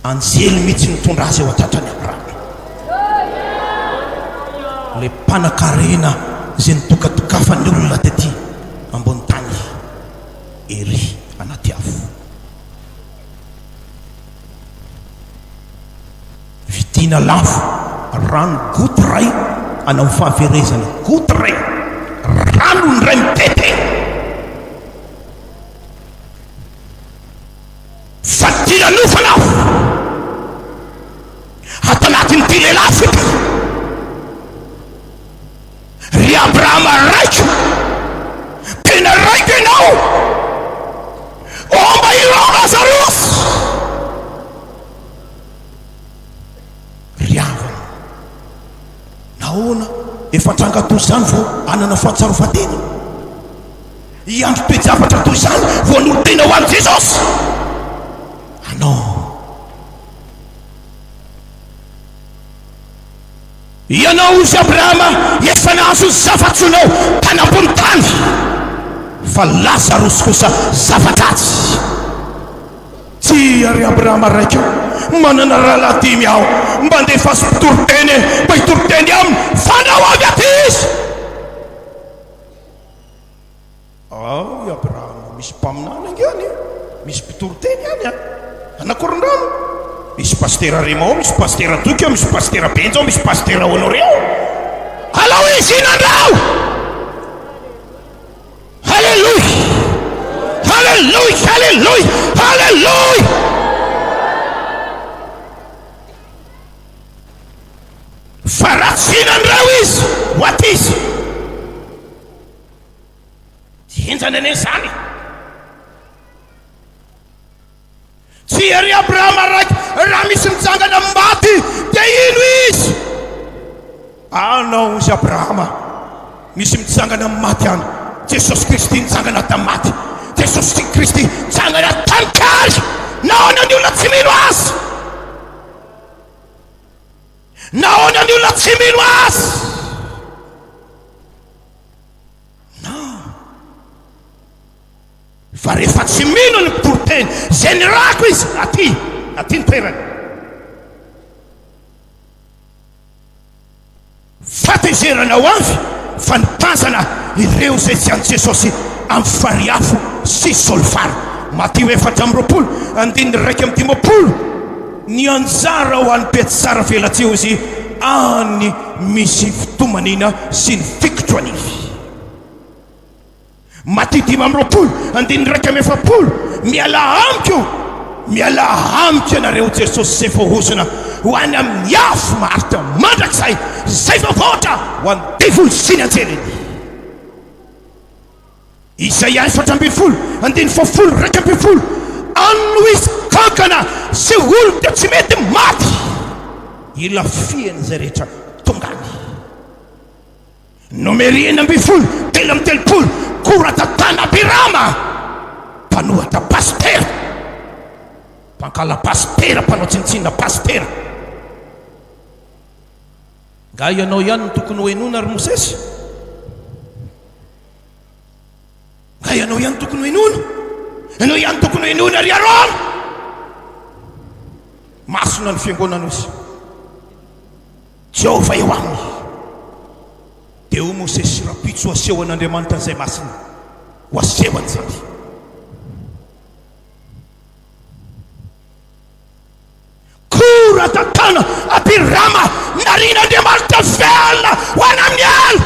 Anjely mihitsy nitondra azy eo an-tratran'i Abrahama. Ilay mpanankarena izay nitokatokafan'ny olona tety ambony tany ery anaty afo. Vidiana lafo rano goutte iray hanao fahaverezana goutte iray rano indray mitete. Fadiranovana aho ato anatin'ity lelafo ity. Ry Abrahama raiko, tena raiko ianao. Omba irao Lazarosy. Ry havana, nahoana efa tranga toy izany vao hanana fahatsarovan-tena? Hiandry toe-javatra toy izany vao hanolo-tena ho an'i Jesosy? Anao. Ianao, hoy Abrahama, efa nahazo ny zava-tsoanao tany ambony tany, fa Lazarosy kosa zava-dratsy. Tsia, ry Abrahama raiko, manana rahalahy dimy aho, mba andefaso mpitory teny mba hitory teny aminy, fandrao avy aty izy. Ao i Abrahama, misy mpaminany ange any e, misy mpitory teny any an, Anakorondrano, misy pasitera Rema ao, misy pasitera Toky ao, misy pasitera Benja ao, misy pasitera Honoré ao. Alao izy hinandrao! Haleloia! Haleloia! Haleloia! Haleloia! Fa raha tsy hinandrao izy, ho aty izy. Fahafatesana anie izany. Tsia ry Abrahama raiko, raha misy mitsangana amin'ny maty dia hino izy. Anao hozy Abrahama, misy mitsangana amin'ny maty any. Jesosy Kristy nitsangana tamin'ny maty. Jesosy Kristy nitsangana tamin'ny kary. Nahoana ny olona tsy mino azy? Nahoana ny olona tsy mino azy? Non. Fa rehefa tsy mino ny mpitoriteny izay nirahako izy, aty, aty ny toerany. Fahatezerana ho avy fa nitazana ireo izay tsy an'i Jesosy amin'ny farihy afo sy solifara. Matio 24, andininy 51. Ny anjara ho an'ny mpiatsara velatsihy hozy any misy fitomaniana sy ny fikotroanify. Matio 25, andininy 41, Mialà amiko, mialà amiko ianareo Jesosy izay voahozona ho any amin'ny afo maharitra mandrakizay, izay voavoatra ho an'ny devoly sy ny anjeliny. Isaia 14, andininy fahafolo 11, Any no hisy kankana sy olon-dia tsy mety maty, hilafihan'izay rehetra tonga any. Nomery 16 33, Kora Datana Abirama, mpanohatra pasitera, mpankala pasitera, mpanao tsinontsinona pasitera. Nga ianao ihany no tokony hohenoina ry Mosesy? Nga ianao ihany tokony hohenoina? Ianao ihany tokony hohenoina ry Arona? Masina ny fiangonana izy. Jehovah eo aminy. Dia hoy Mosesy, Rahampitso ho asehon'Andriamanitra an'izay masina, ho asehony izany. Kora, Datana, Abirama, narian'Andriamanitra velona ho any amin'ny helo.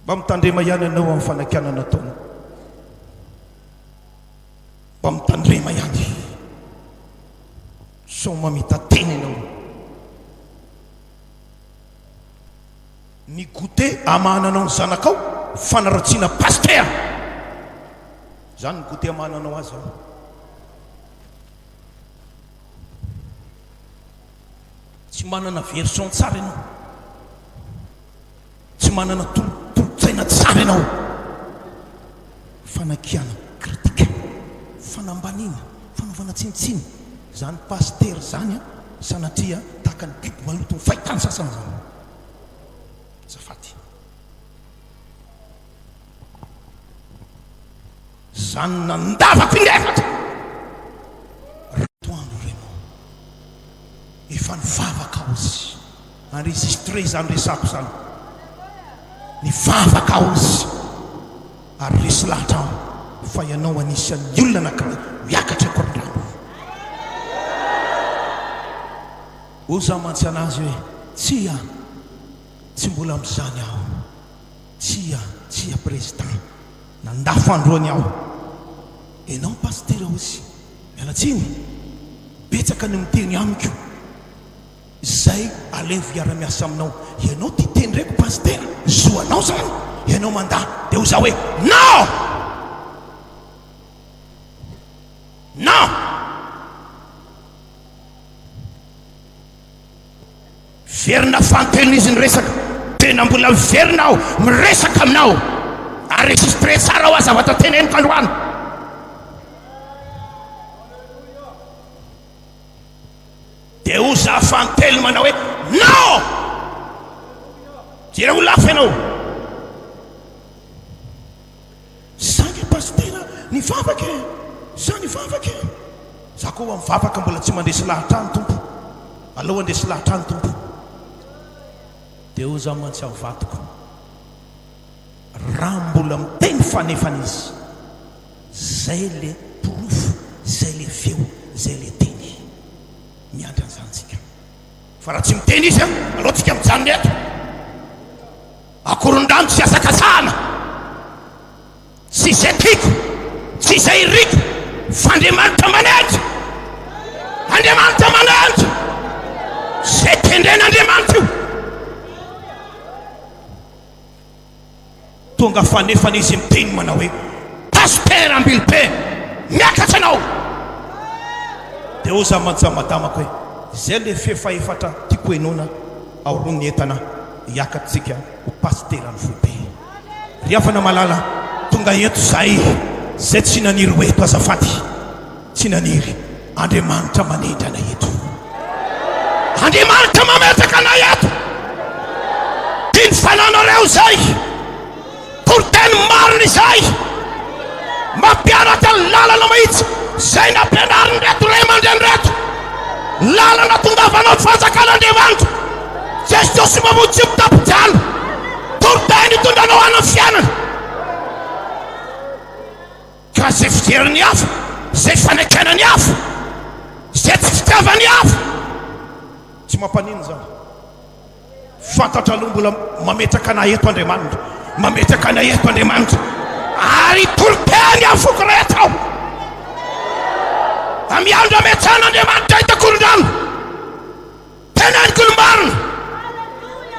Mba mitandrema ihany ianao amin'ny fanakianana ataonao. Mba mitandrema ihany. Sao mamita-tena ianao. Ny goûter amahananao ny zanakao, fanaratsiana pasitera. Izany ny goûter amahananao azy zany. Tsy manana version tsara ianao. Tsy manana tolo-tsaina tsara ianao. Fanakiana, critique, fanambaniana, fanaovana tsinontsinona. Izany pasitera izany an, sanatria tahaka ny biby maloto ny fahitany sasany izany. Azafady. Izany nandavako inefatra. Ratoandro Raymond. Efa nivavaka aho izy. Enregistré izany resako izany. Nivavaka aho izy. Ary resy lahatra aho fa ianao anisan'ny olona anankiray miakatra Ankorondrano. Hoy izaho mantsy an'azy hoe, Tsia, tsy mbola amin'izany aho. Tsia, tsia Président. Nandà fandroany aho. Ianao Pasitera hozy, miala tsiny, betsaka ny miteny amiko izay alevo hiara-miasa aminao. Ianao tia tendreko Pasitera, zo anao zany, ianao mandà. Dia hoy zaho hoe, non! Non! Miverina fanintelony izy niresaka. Tena mbola miverina aho miresaka aminao. Enregistré tsara hoa zavatra teneniko androany. Dia ho za fanintelony manao hoe non! Jereo ho lafo ianao. Saingy pasitera nivavaka e! Za nivavaka e! Za koa mivavaka mbola tsy mandresy lahatra ahy ny Tompo. Aleo handresy lahatra ahy ny Tompo. Dia hoy za mantsy amin'ny vadiko, raha mbola miteny fanefana izy, zay le porofo, zay le feo, zay le teny. Miandry an'izany tsika. Fa raha tsy miteny izy, aleo tsika mijanona eto. Akorondrano tsy hazakazahana, tsy izay tiako, tsy izay iriko, fa Andriamanitra manenjika. Andriamanitra manenjika. Izay tendren'Andriamanitra io. Tonga fanefany izy miteny manao hoe, Pasitera Ambilobe, miakatra ianao! Dia hoy za mantsy amin'ny madamako hoe, Izay ilay feo fahefatra tiako henoina aoron'ny entana hiakatritsika ho pasiteran'ny foibe. Ry havana malala, tonga eto izahay, izay tsy naniry ho eto azafady. Tsy naniry. Andriamanitra manendry anay eto. Andriamanitra mametraka anay eto. Tiany fananareo izay. Toriteny marina izay. Mampianatra ny lalana mahitsy izay nampianarin'ireto ray aman-dreny ireto. Lalana tongavana amin'ny fanjakan'Andriamanitra. Jesosy mamonjy tsy mitapijalo. Toriteny hitondranao any amin'ny fiainana. Ka izay fijerin'ny hafa, izay fanaikenan'ny hafa, izay tsy fitiavan'ny hafa, tsy mampaninona izany. Fantatra aloha mbola mametraka anay eto Andriamanitra, mametraka anay eto Andriamanitra, ary hitory teny amin'ny foko rehetra aho. Amin'ny andro ametrahan'Andriamanitra eto Ankorondrano. Teneniko ny marina.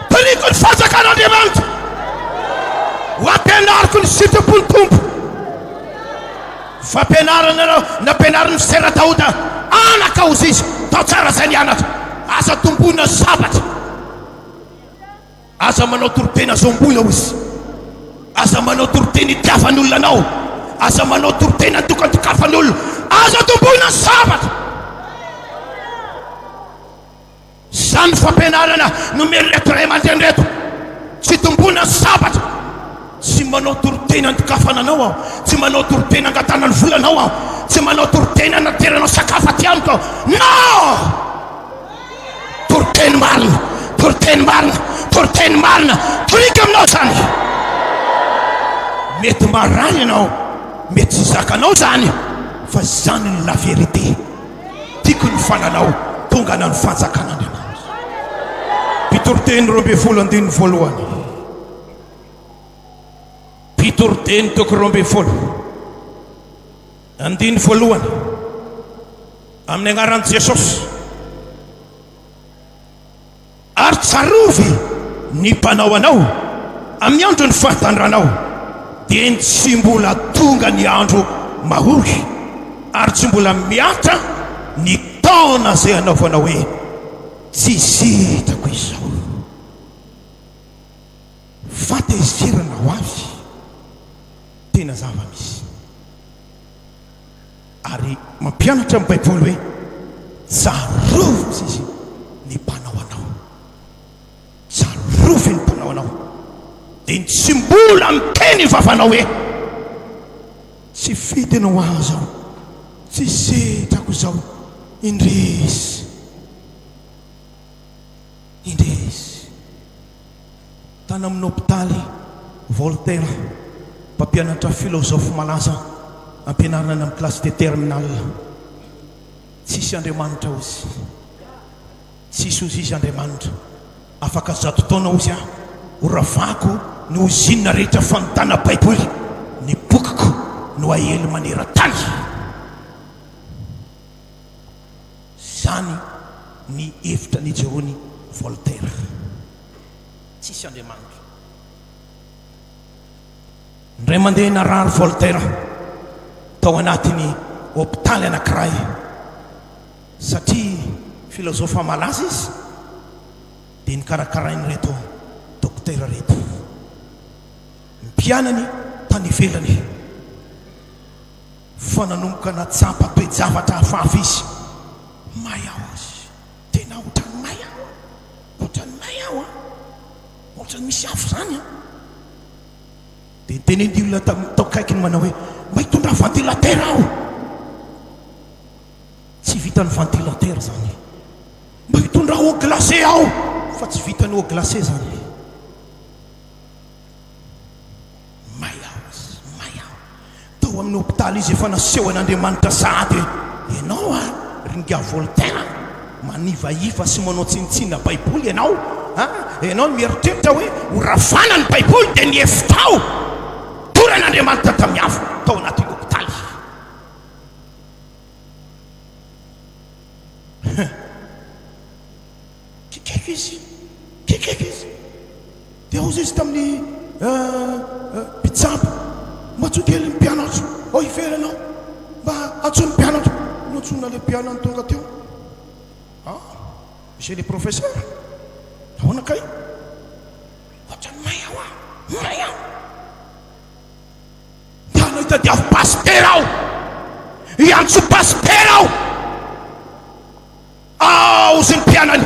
Toriko ny fanjakan'Andriamanitra. Ho ampianariko ny sitrapon'ny Tompo. Fampianarana nampianarin'i Sera Daoda anaka hozy izy, tao tsara izay nianatra. Aza tomboina sabatra. Aza manao toriteny azomboina hozy. Aza manao toriteny itiavan'olona anao. Aza manao toriteny andokandokafan'olona. Aza tomboina sabatra. Izany fampianarana nomen'ireto ray aman-dreny ireto. Tsy tomboina ny sabatra. Tsy manao toriteny andokafana anao aho. Tsy manao toriteny angatahana ny volanao aho. Tsy manao toriteny anateranao sakafo aty amiko aho. Non! Toriteny marina, toriteny marina, toriteny marina. Toriko aminao izany. Mety marary ianao, mety tsy zakanao izany, fa izany no la vérité. Tiako ny fananao tonga any amin'ny fanjakan'Andriamanitra. Mpitoriteny 12 andininy voalohany. Mpitoriteny toko 12 andininy voalohany. Amin'ny anaran'i Jesosy. Ary tsarovy ny mpanao anao amin'ny andron'ny fahatandranao, dia ny tsy mbola tonga ny andro mahory, ary tsy mbola mihatra ny taona izay hanaovanao hoe, Tsy sitrako izao. Fahatezerana ho avy, tena zava-misy. Ary mampianatra ny Baiboly hoe, Tsarovy, hoy izy, ny Mpanao anao. Tsarovy ny Mpanao anao. Dia ny tsy mbola miteny ny vavanao hoe, Tsy fidiny ho ahy izao, tsy sitrako izao, indrisy, indrisy. Tany amin'ny hopitaly Voltaire, mpampianatra filôzôfy malaza ampianarina any amin'ny classe de terminale. Tsisy Andriamanitra hozy. Tsisy hozy izy Andriamanitra. Afaka 100 taona hozy aho, horavako ny ozinina rehetra fanontana Baiboly. Ny bokiko no aely maneran-tany. Izany ny hevitra nijoroan'i Voltaire. Tsisy Andriamanitra. Indray mandeha narary Voltaire tao anatin'ny hopitaly anankiray satria filozofa malaza izy dia nikarakarain'ireto dokotera ireto ny mpianany tany ivelany fa nanomboka natsapa toe-javatra hafahafa izy. May aho izy. Tena ohatran'ny may aho an! Ohatran'ny may aho an! Ohatran'ny misy afo izany an! Dia nitenen'ny olona tao akaikiny manao hoe, Mba hitondra ventilateur aho! Tsy vitan'ny ventilateur izany. Mba hitondra eau glacée aho! Fa tsy vitan'ny eau glacée izany. May aho izy, may aho. Tao amin'ny hopitaly izy efa nasehon'Andriamanitra sahady hoe, Ianao a, ry ingahy Voltaire a, manivaiva sy manao tsinontsinona Baiboly ianao a, ianao mieritreritra hoe ho ravana ny Baiboly dia ny hevitrao doran'Andriamanitra tamin'ny afo tao anatin'ny hopitaly. Kikiko izy, kikiko izy. Dia hozy izy tamin'ny Antsoy kely ny mpianatro ao ivelany ao. Mba antsoy ny mpianatro. Nantsoina ilay mpianany tonga teo. Ah, monsieur le professeur, ahoana kay? Ohatran'ny may aho ah, may aho. Ndana hitadiavo pasitera aho. Hiantso pasitera aho. Ao sy ny mpianany.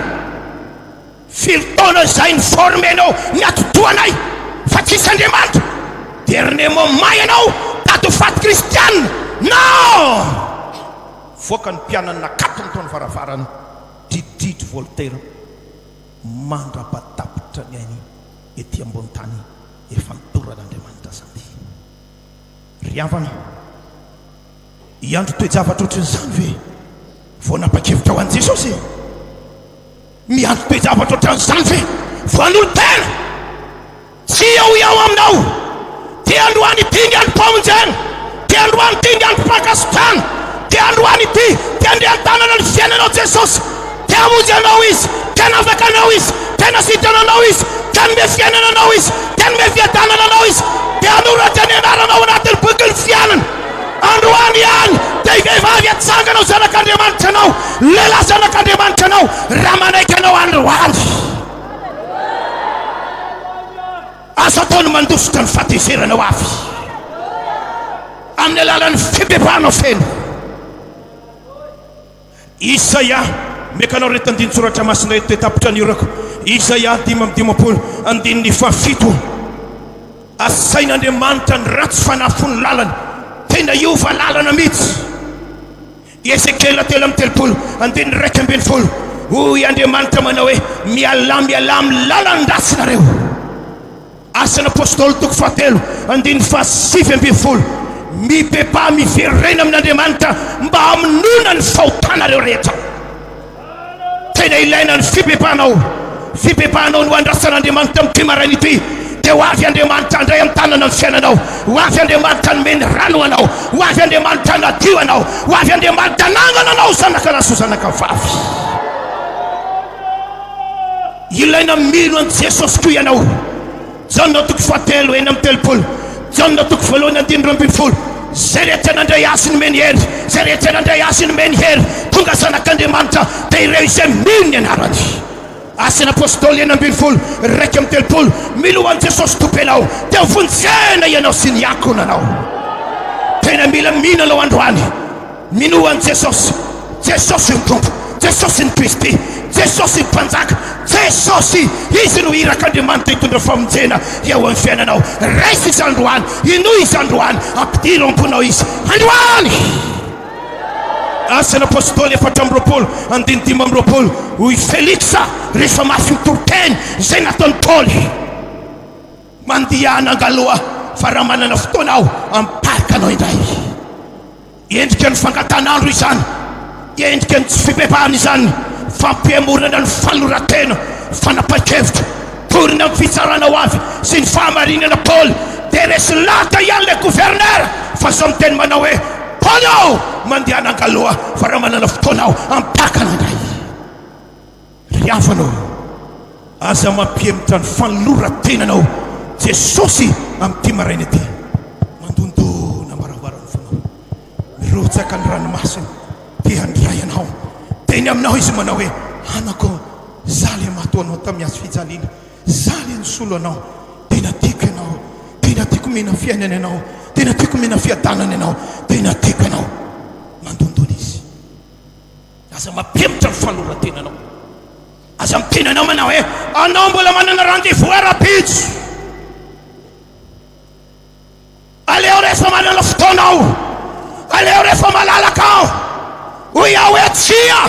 Firy taona izay ny formenao ny atidohanay fa tsisy Andriamanitra. Dernier moment ianao tady ho faty kristiana. Non! Voaka ny mpianany nakatony tao ny varavarana. Dididry Voltaire mandra-patapitra ny ainy ety ambony tany efa nitoran'Andriamanitra zany. Ry havana, hiandry toe-javatra ohatran'izany ve vao napa-kevitra ho an'i Jesosy e? Miandry toe-javatra ohatran'izany ve vao hanolo-tena? Tsia hoy aho aminao, te androany ity ny androm-pamonjena, te androany ity ny androm-pankasitrahana, te androany ity, te handre an-tanana ny fiainanao Jesosy, te hamonjy anao Izy, te hanafaka anao Izy, te hanasitrana anao Izy, te hanome fiainana anao Izy, te hanome fiadanana anao Izy, te hanoratra ny anaranao anatin'ny bokin'ny fiainana. Androany ihany dia vehivavy hatsangana ho zanak'Andriamanitra anao, lehilahy zanak'Andriamanitra anao, raha manaiky anao androany. Azo atao ny mandositra ny fahatezerana ho avy amin'ny alalan'ny fibebahana feno. Isaia, meka anao ireto andinin-tsoratra masina ireto dia tapitra ny orako. Isaia 55 andininy fahafito. Asain'Andriamanitra ny ratsy fanahy fony lalana. Tena hiova lalana mihitsy. Ezekiela 33 andininy 11. Hoy Andriamanitra manao hoe, Mialà, mialà amin'ny lalan-dratsy nareo. Asan'ny Apostoly toko fahatelo andininy faha-19. Mibebaha miverena amin'Andriamanitra mba hamonoana ny fahotanareo rehetra. Tena ilaina ny fibebahanao. Fibebahanao no andrasan'Andriamanitra amin'ity maraina ity. Dia ho avy Andriamanitra handray an-tanana ny fiainanao. Ho avy Andriamanitra hanome ny rano ho anao. Ho avy Andriamanitra hanadio anao. Ho avy Andriamanitra hanangana anao ho zanaka lahy sy ho zanaka vavy. Ilaina mino an'i Jesosy koa ianao. Jaona toko fahatelo 36. Jaona toko voalohany andininy 12. Izay rehetra nandray Azy nomeny hery, izay rehetra nandray Azy nomeny hery, tonga zanak'Andriamanitra, dia ireo izay mino ny anarany. Asan'ny Apostoly 16 31. Minoa an'i Jesosy Tompo ianao, dia ho vonjena ianao sy ny ankohonanao. Tena mila mino anao androany. Minoa an'i Jesosy. Jesosy ny Tompo. Jesosy ny Kristy. Jesosy ny Mpanjaka. Jesosy, Izy no irak'Andriamanitra hitondra famonjena eo amin'ny fiainanao. Raiso Izy androany. Inoy Izy androany. Ampidiro am-ponao Izy androany. Asan'ny Apostoly 24 andininy 25. Hoy Feliksa rehefa mafy ny toriteny izay nataon'i Paoly. Mandehana angaloha fa raha manana fotoana aho hamparika anao indray. Endrika ny fangatan'andro izany, endrika ny tsy fibebahana izany, fampihemorana ny fanoloran-tena, fanapahan-kevitra, torina amin'ny fitsarana ho avy sy ny fahamarinana Paoly dia resy lahatra ihany ilay gouverneur fa zao miteny manao hoe Paoly ô mandehana angaloha fa raha manana fotoana aho hampakana indray. Ry havana ô, aza mampihemotra ny fanoloran-tenanao Jesosy amin'ity maraina ity. Mandondona am-baravaran'ny fonao, mirotsaka ny ranomasony, te handray anao. Teny aminao Izy manao hoe, Anako, Izaho ilay maty ho anao tamin'ny hazo fijaliana, Izaho ilay nisolo anao, tena tiako ianao, tena tiako omena fiainana ianao, tena tiako omena fiadanana ianao, tena tiako ianao. Mandondona Izy. Aza mampihemotra ny fanoloran-tenanao. Aza miteny anao manao hoe anao mbola manana rendez-vous rahampitso. Aleo rehefa manana fotoana aho. Aleo rehefa malalaka aho. Hoy aho hoe tsia.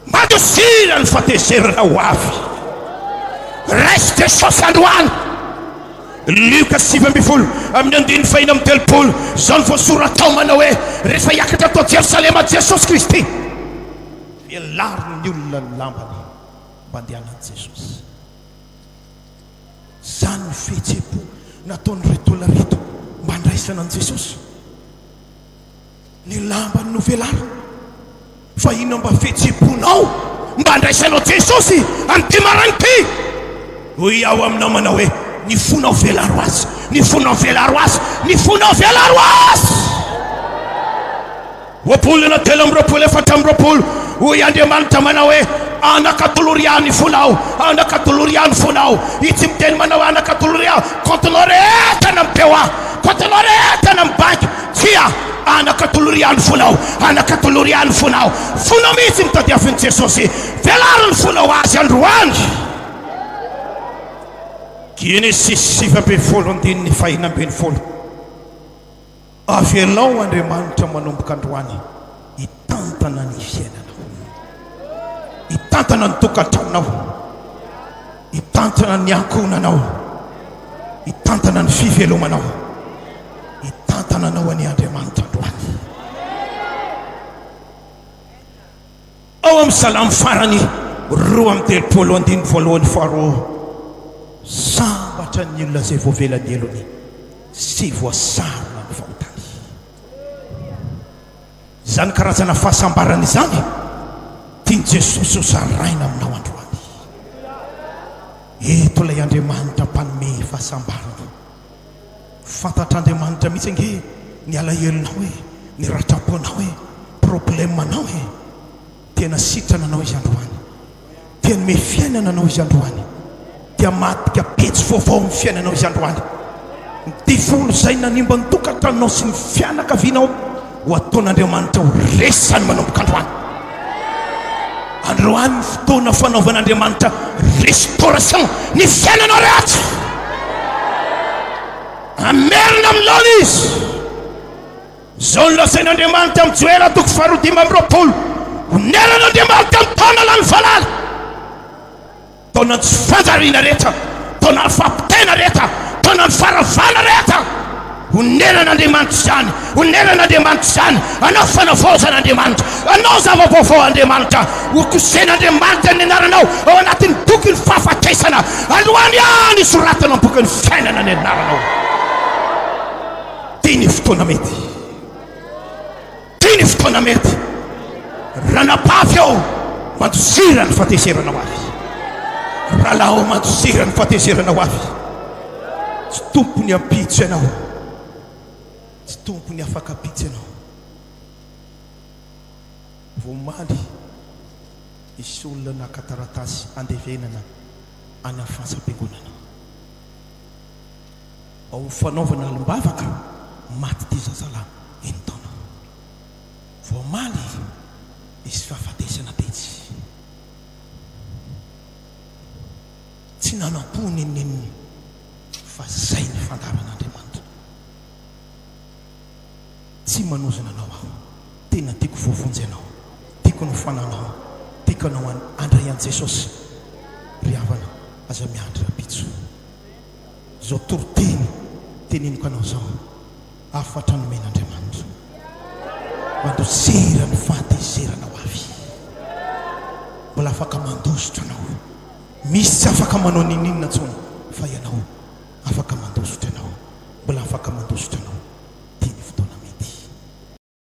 Mandosira ny fatezerana ho avy. Raiso Jesosy androany. Lioka 19 amin'ny andininy fahina amin'ny 30. Izao ny voasoratra ao manao hoe rehefa hiakatra tao Jerosalema Jesosy Kristy. Velariny ny olona ny lambany mba handehanan'i Jesosy. Izany ny fihetseham-po nataon'ireto olona ireto mba handraisana an'i Jesosy. Ny lambany novelarina. Fa inona mba fihetseham-ponao mba handraisanao Jesosy amin'ity maraina ity? Hoy aho aminao manao hoe, ny fonao velaro Azy. Ny fonao velaro azy. Ny fonao velaro azy. Ohabolana 23 24, Hoy Andriamanitra manao hoe, Anaka atolory ahy ny fonao, anaka atolory ahy ny fonao. Izy tsy miteny manao hoe, Anaka atolory ahy compte-nao rehetra any amin'ny POA, compte-nao rehetra any amin'ny banky. Tsia, anaka atolory ahy ny fonao, anaka atolory ahy ny fonao. Fonao mihitsy no tadiavin'i Jesosy. Velaro ny fonao Azy androany. Genesisy 19 andininy faha-16. Avelao Andriamanitra manomboka androany hitantana ny fiainanao, hitantana ny tokantranonao, hitantana ny ankohonanao, hitantana ny fivelomanao, hitantana anao anie Andriamanitra androany. Ao amin'ny Salamo farany 32 andininy voalohany faharoa, Sambatra ny olona izay voavela ny helony sy voasarona ny fahotany. Izany karazana fahasambarana izany tian'i Jesosy ho zaraina aminao androany. Eto ilay Andriamanitra mpanome fahasambarana. Fantatr'Andriamanitra mihitsy ange ny alahelonao e, ny ratram-ponao e, problème-nao e. Tena sitrana anao Izy androany. Te hanome fiainana anao Izy androany. Te hamadika pejy vaovao amin'ny fiainanao Izy androany. Ny devoly izay nanimba ny tokantranonao sy ny fianakavianao ho ataon'Andriamanitra ho resany manomboka androany. Androany ny fotoana fanaovan'Andriamanitra restauration ny fiainanao rehetra. Hamerina amin'ny laona Izy. Izao no lazain'Andriamanitra amin'i Joela toko faharoa 25, Oneran'Andriamanitra ny taona lany valala, taonan'ny tsy fanjariana rehetra, taonan'ny fampitaina rehetra, taonan'ny faharavana rehetra. Oneran'Andriamanitra izany, oneran'Andriamanitra izany. Anao fanavaozana Andriamanitra, anao zava-baovao Andriamanitra. Hokosehin'Andriamanitra ny anaranao ao anatin'ny bokin'ny fahafatesana. Androany ihany soratana amin'ny bokin'ny fiainana ny anaranao. Ty ny fotoana mety. Ty ny fotoana mety. Ranabavy ô, mandosira ny fahatezerana ho avy. Rahalahy ô, mandosira ny fahatezerana ho avy. Tsy tompony ampitso ianao. Tsy tompony afaka ampitso ianao. Vao omaly, nisy olona naka taratasy andevenana any amin'ny fantsam-piangonana. Ao amin'ny fanaovana alim-bavaka, maty ity zazalahy enin-taona. Vao omaly, nisy fahafatesana tetsy. Tsy nanam-po n'inon'inona fa zay ny fandaharan'Andriamanitra. Tsy manozona anao aho. Tena tiako voavonjy ianao. Tiako ny ho fananao. Tiako anao handray an'i Jesosy. Ry havana, aza miandry rahampitso. Izao toriteny teneniko anao izao, hafatra nomen'Andriamanitra. Mandosira ny fahatezerana ho avy. Mbola afaka mandositra anao. Misy tsy afaka manao n'inon'inona intsony fa ianao afaka mandositra ianao. Mbola afaka mandositra anao.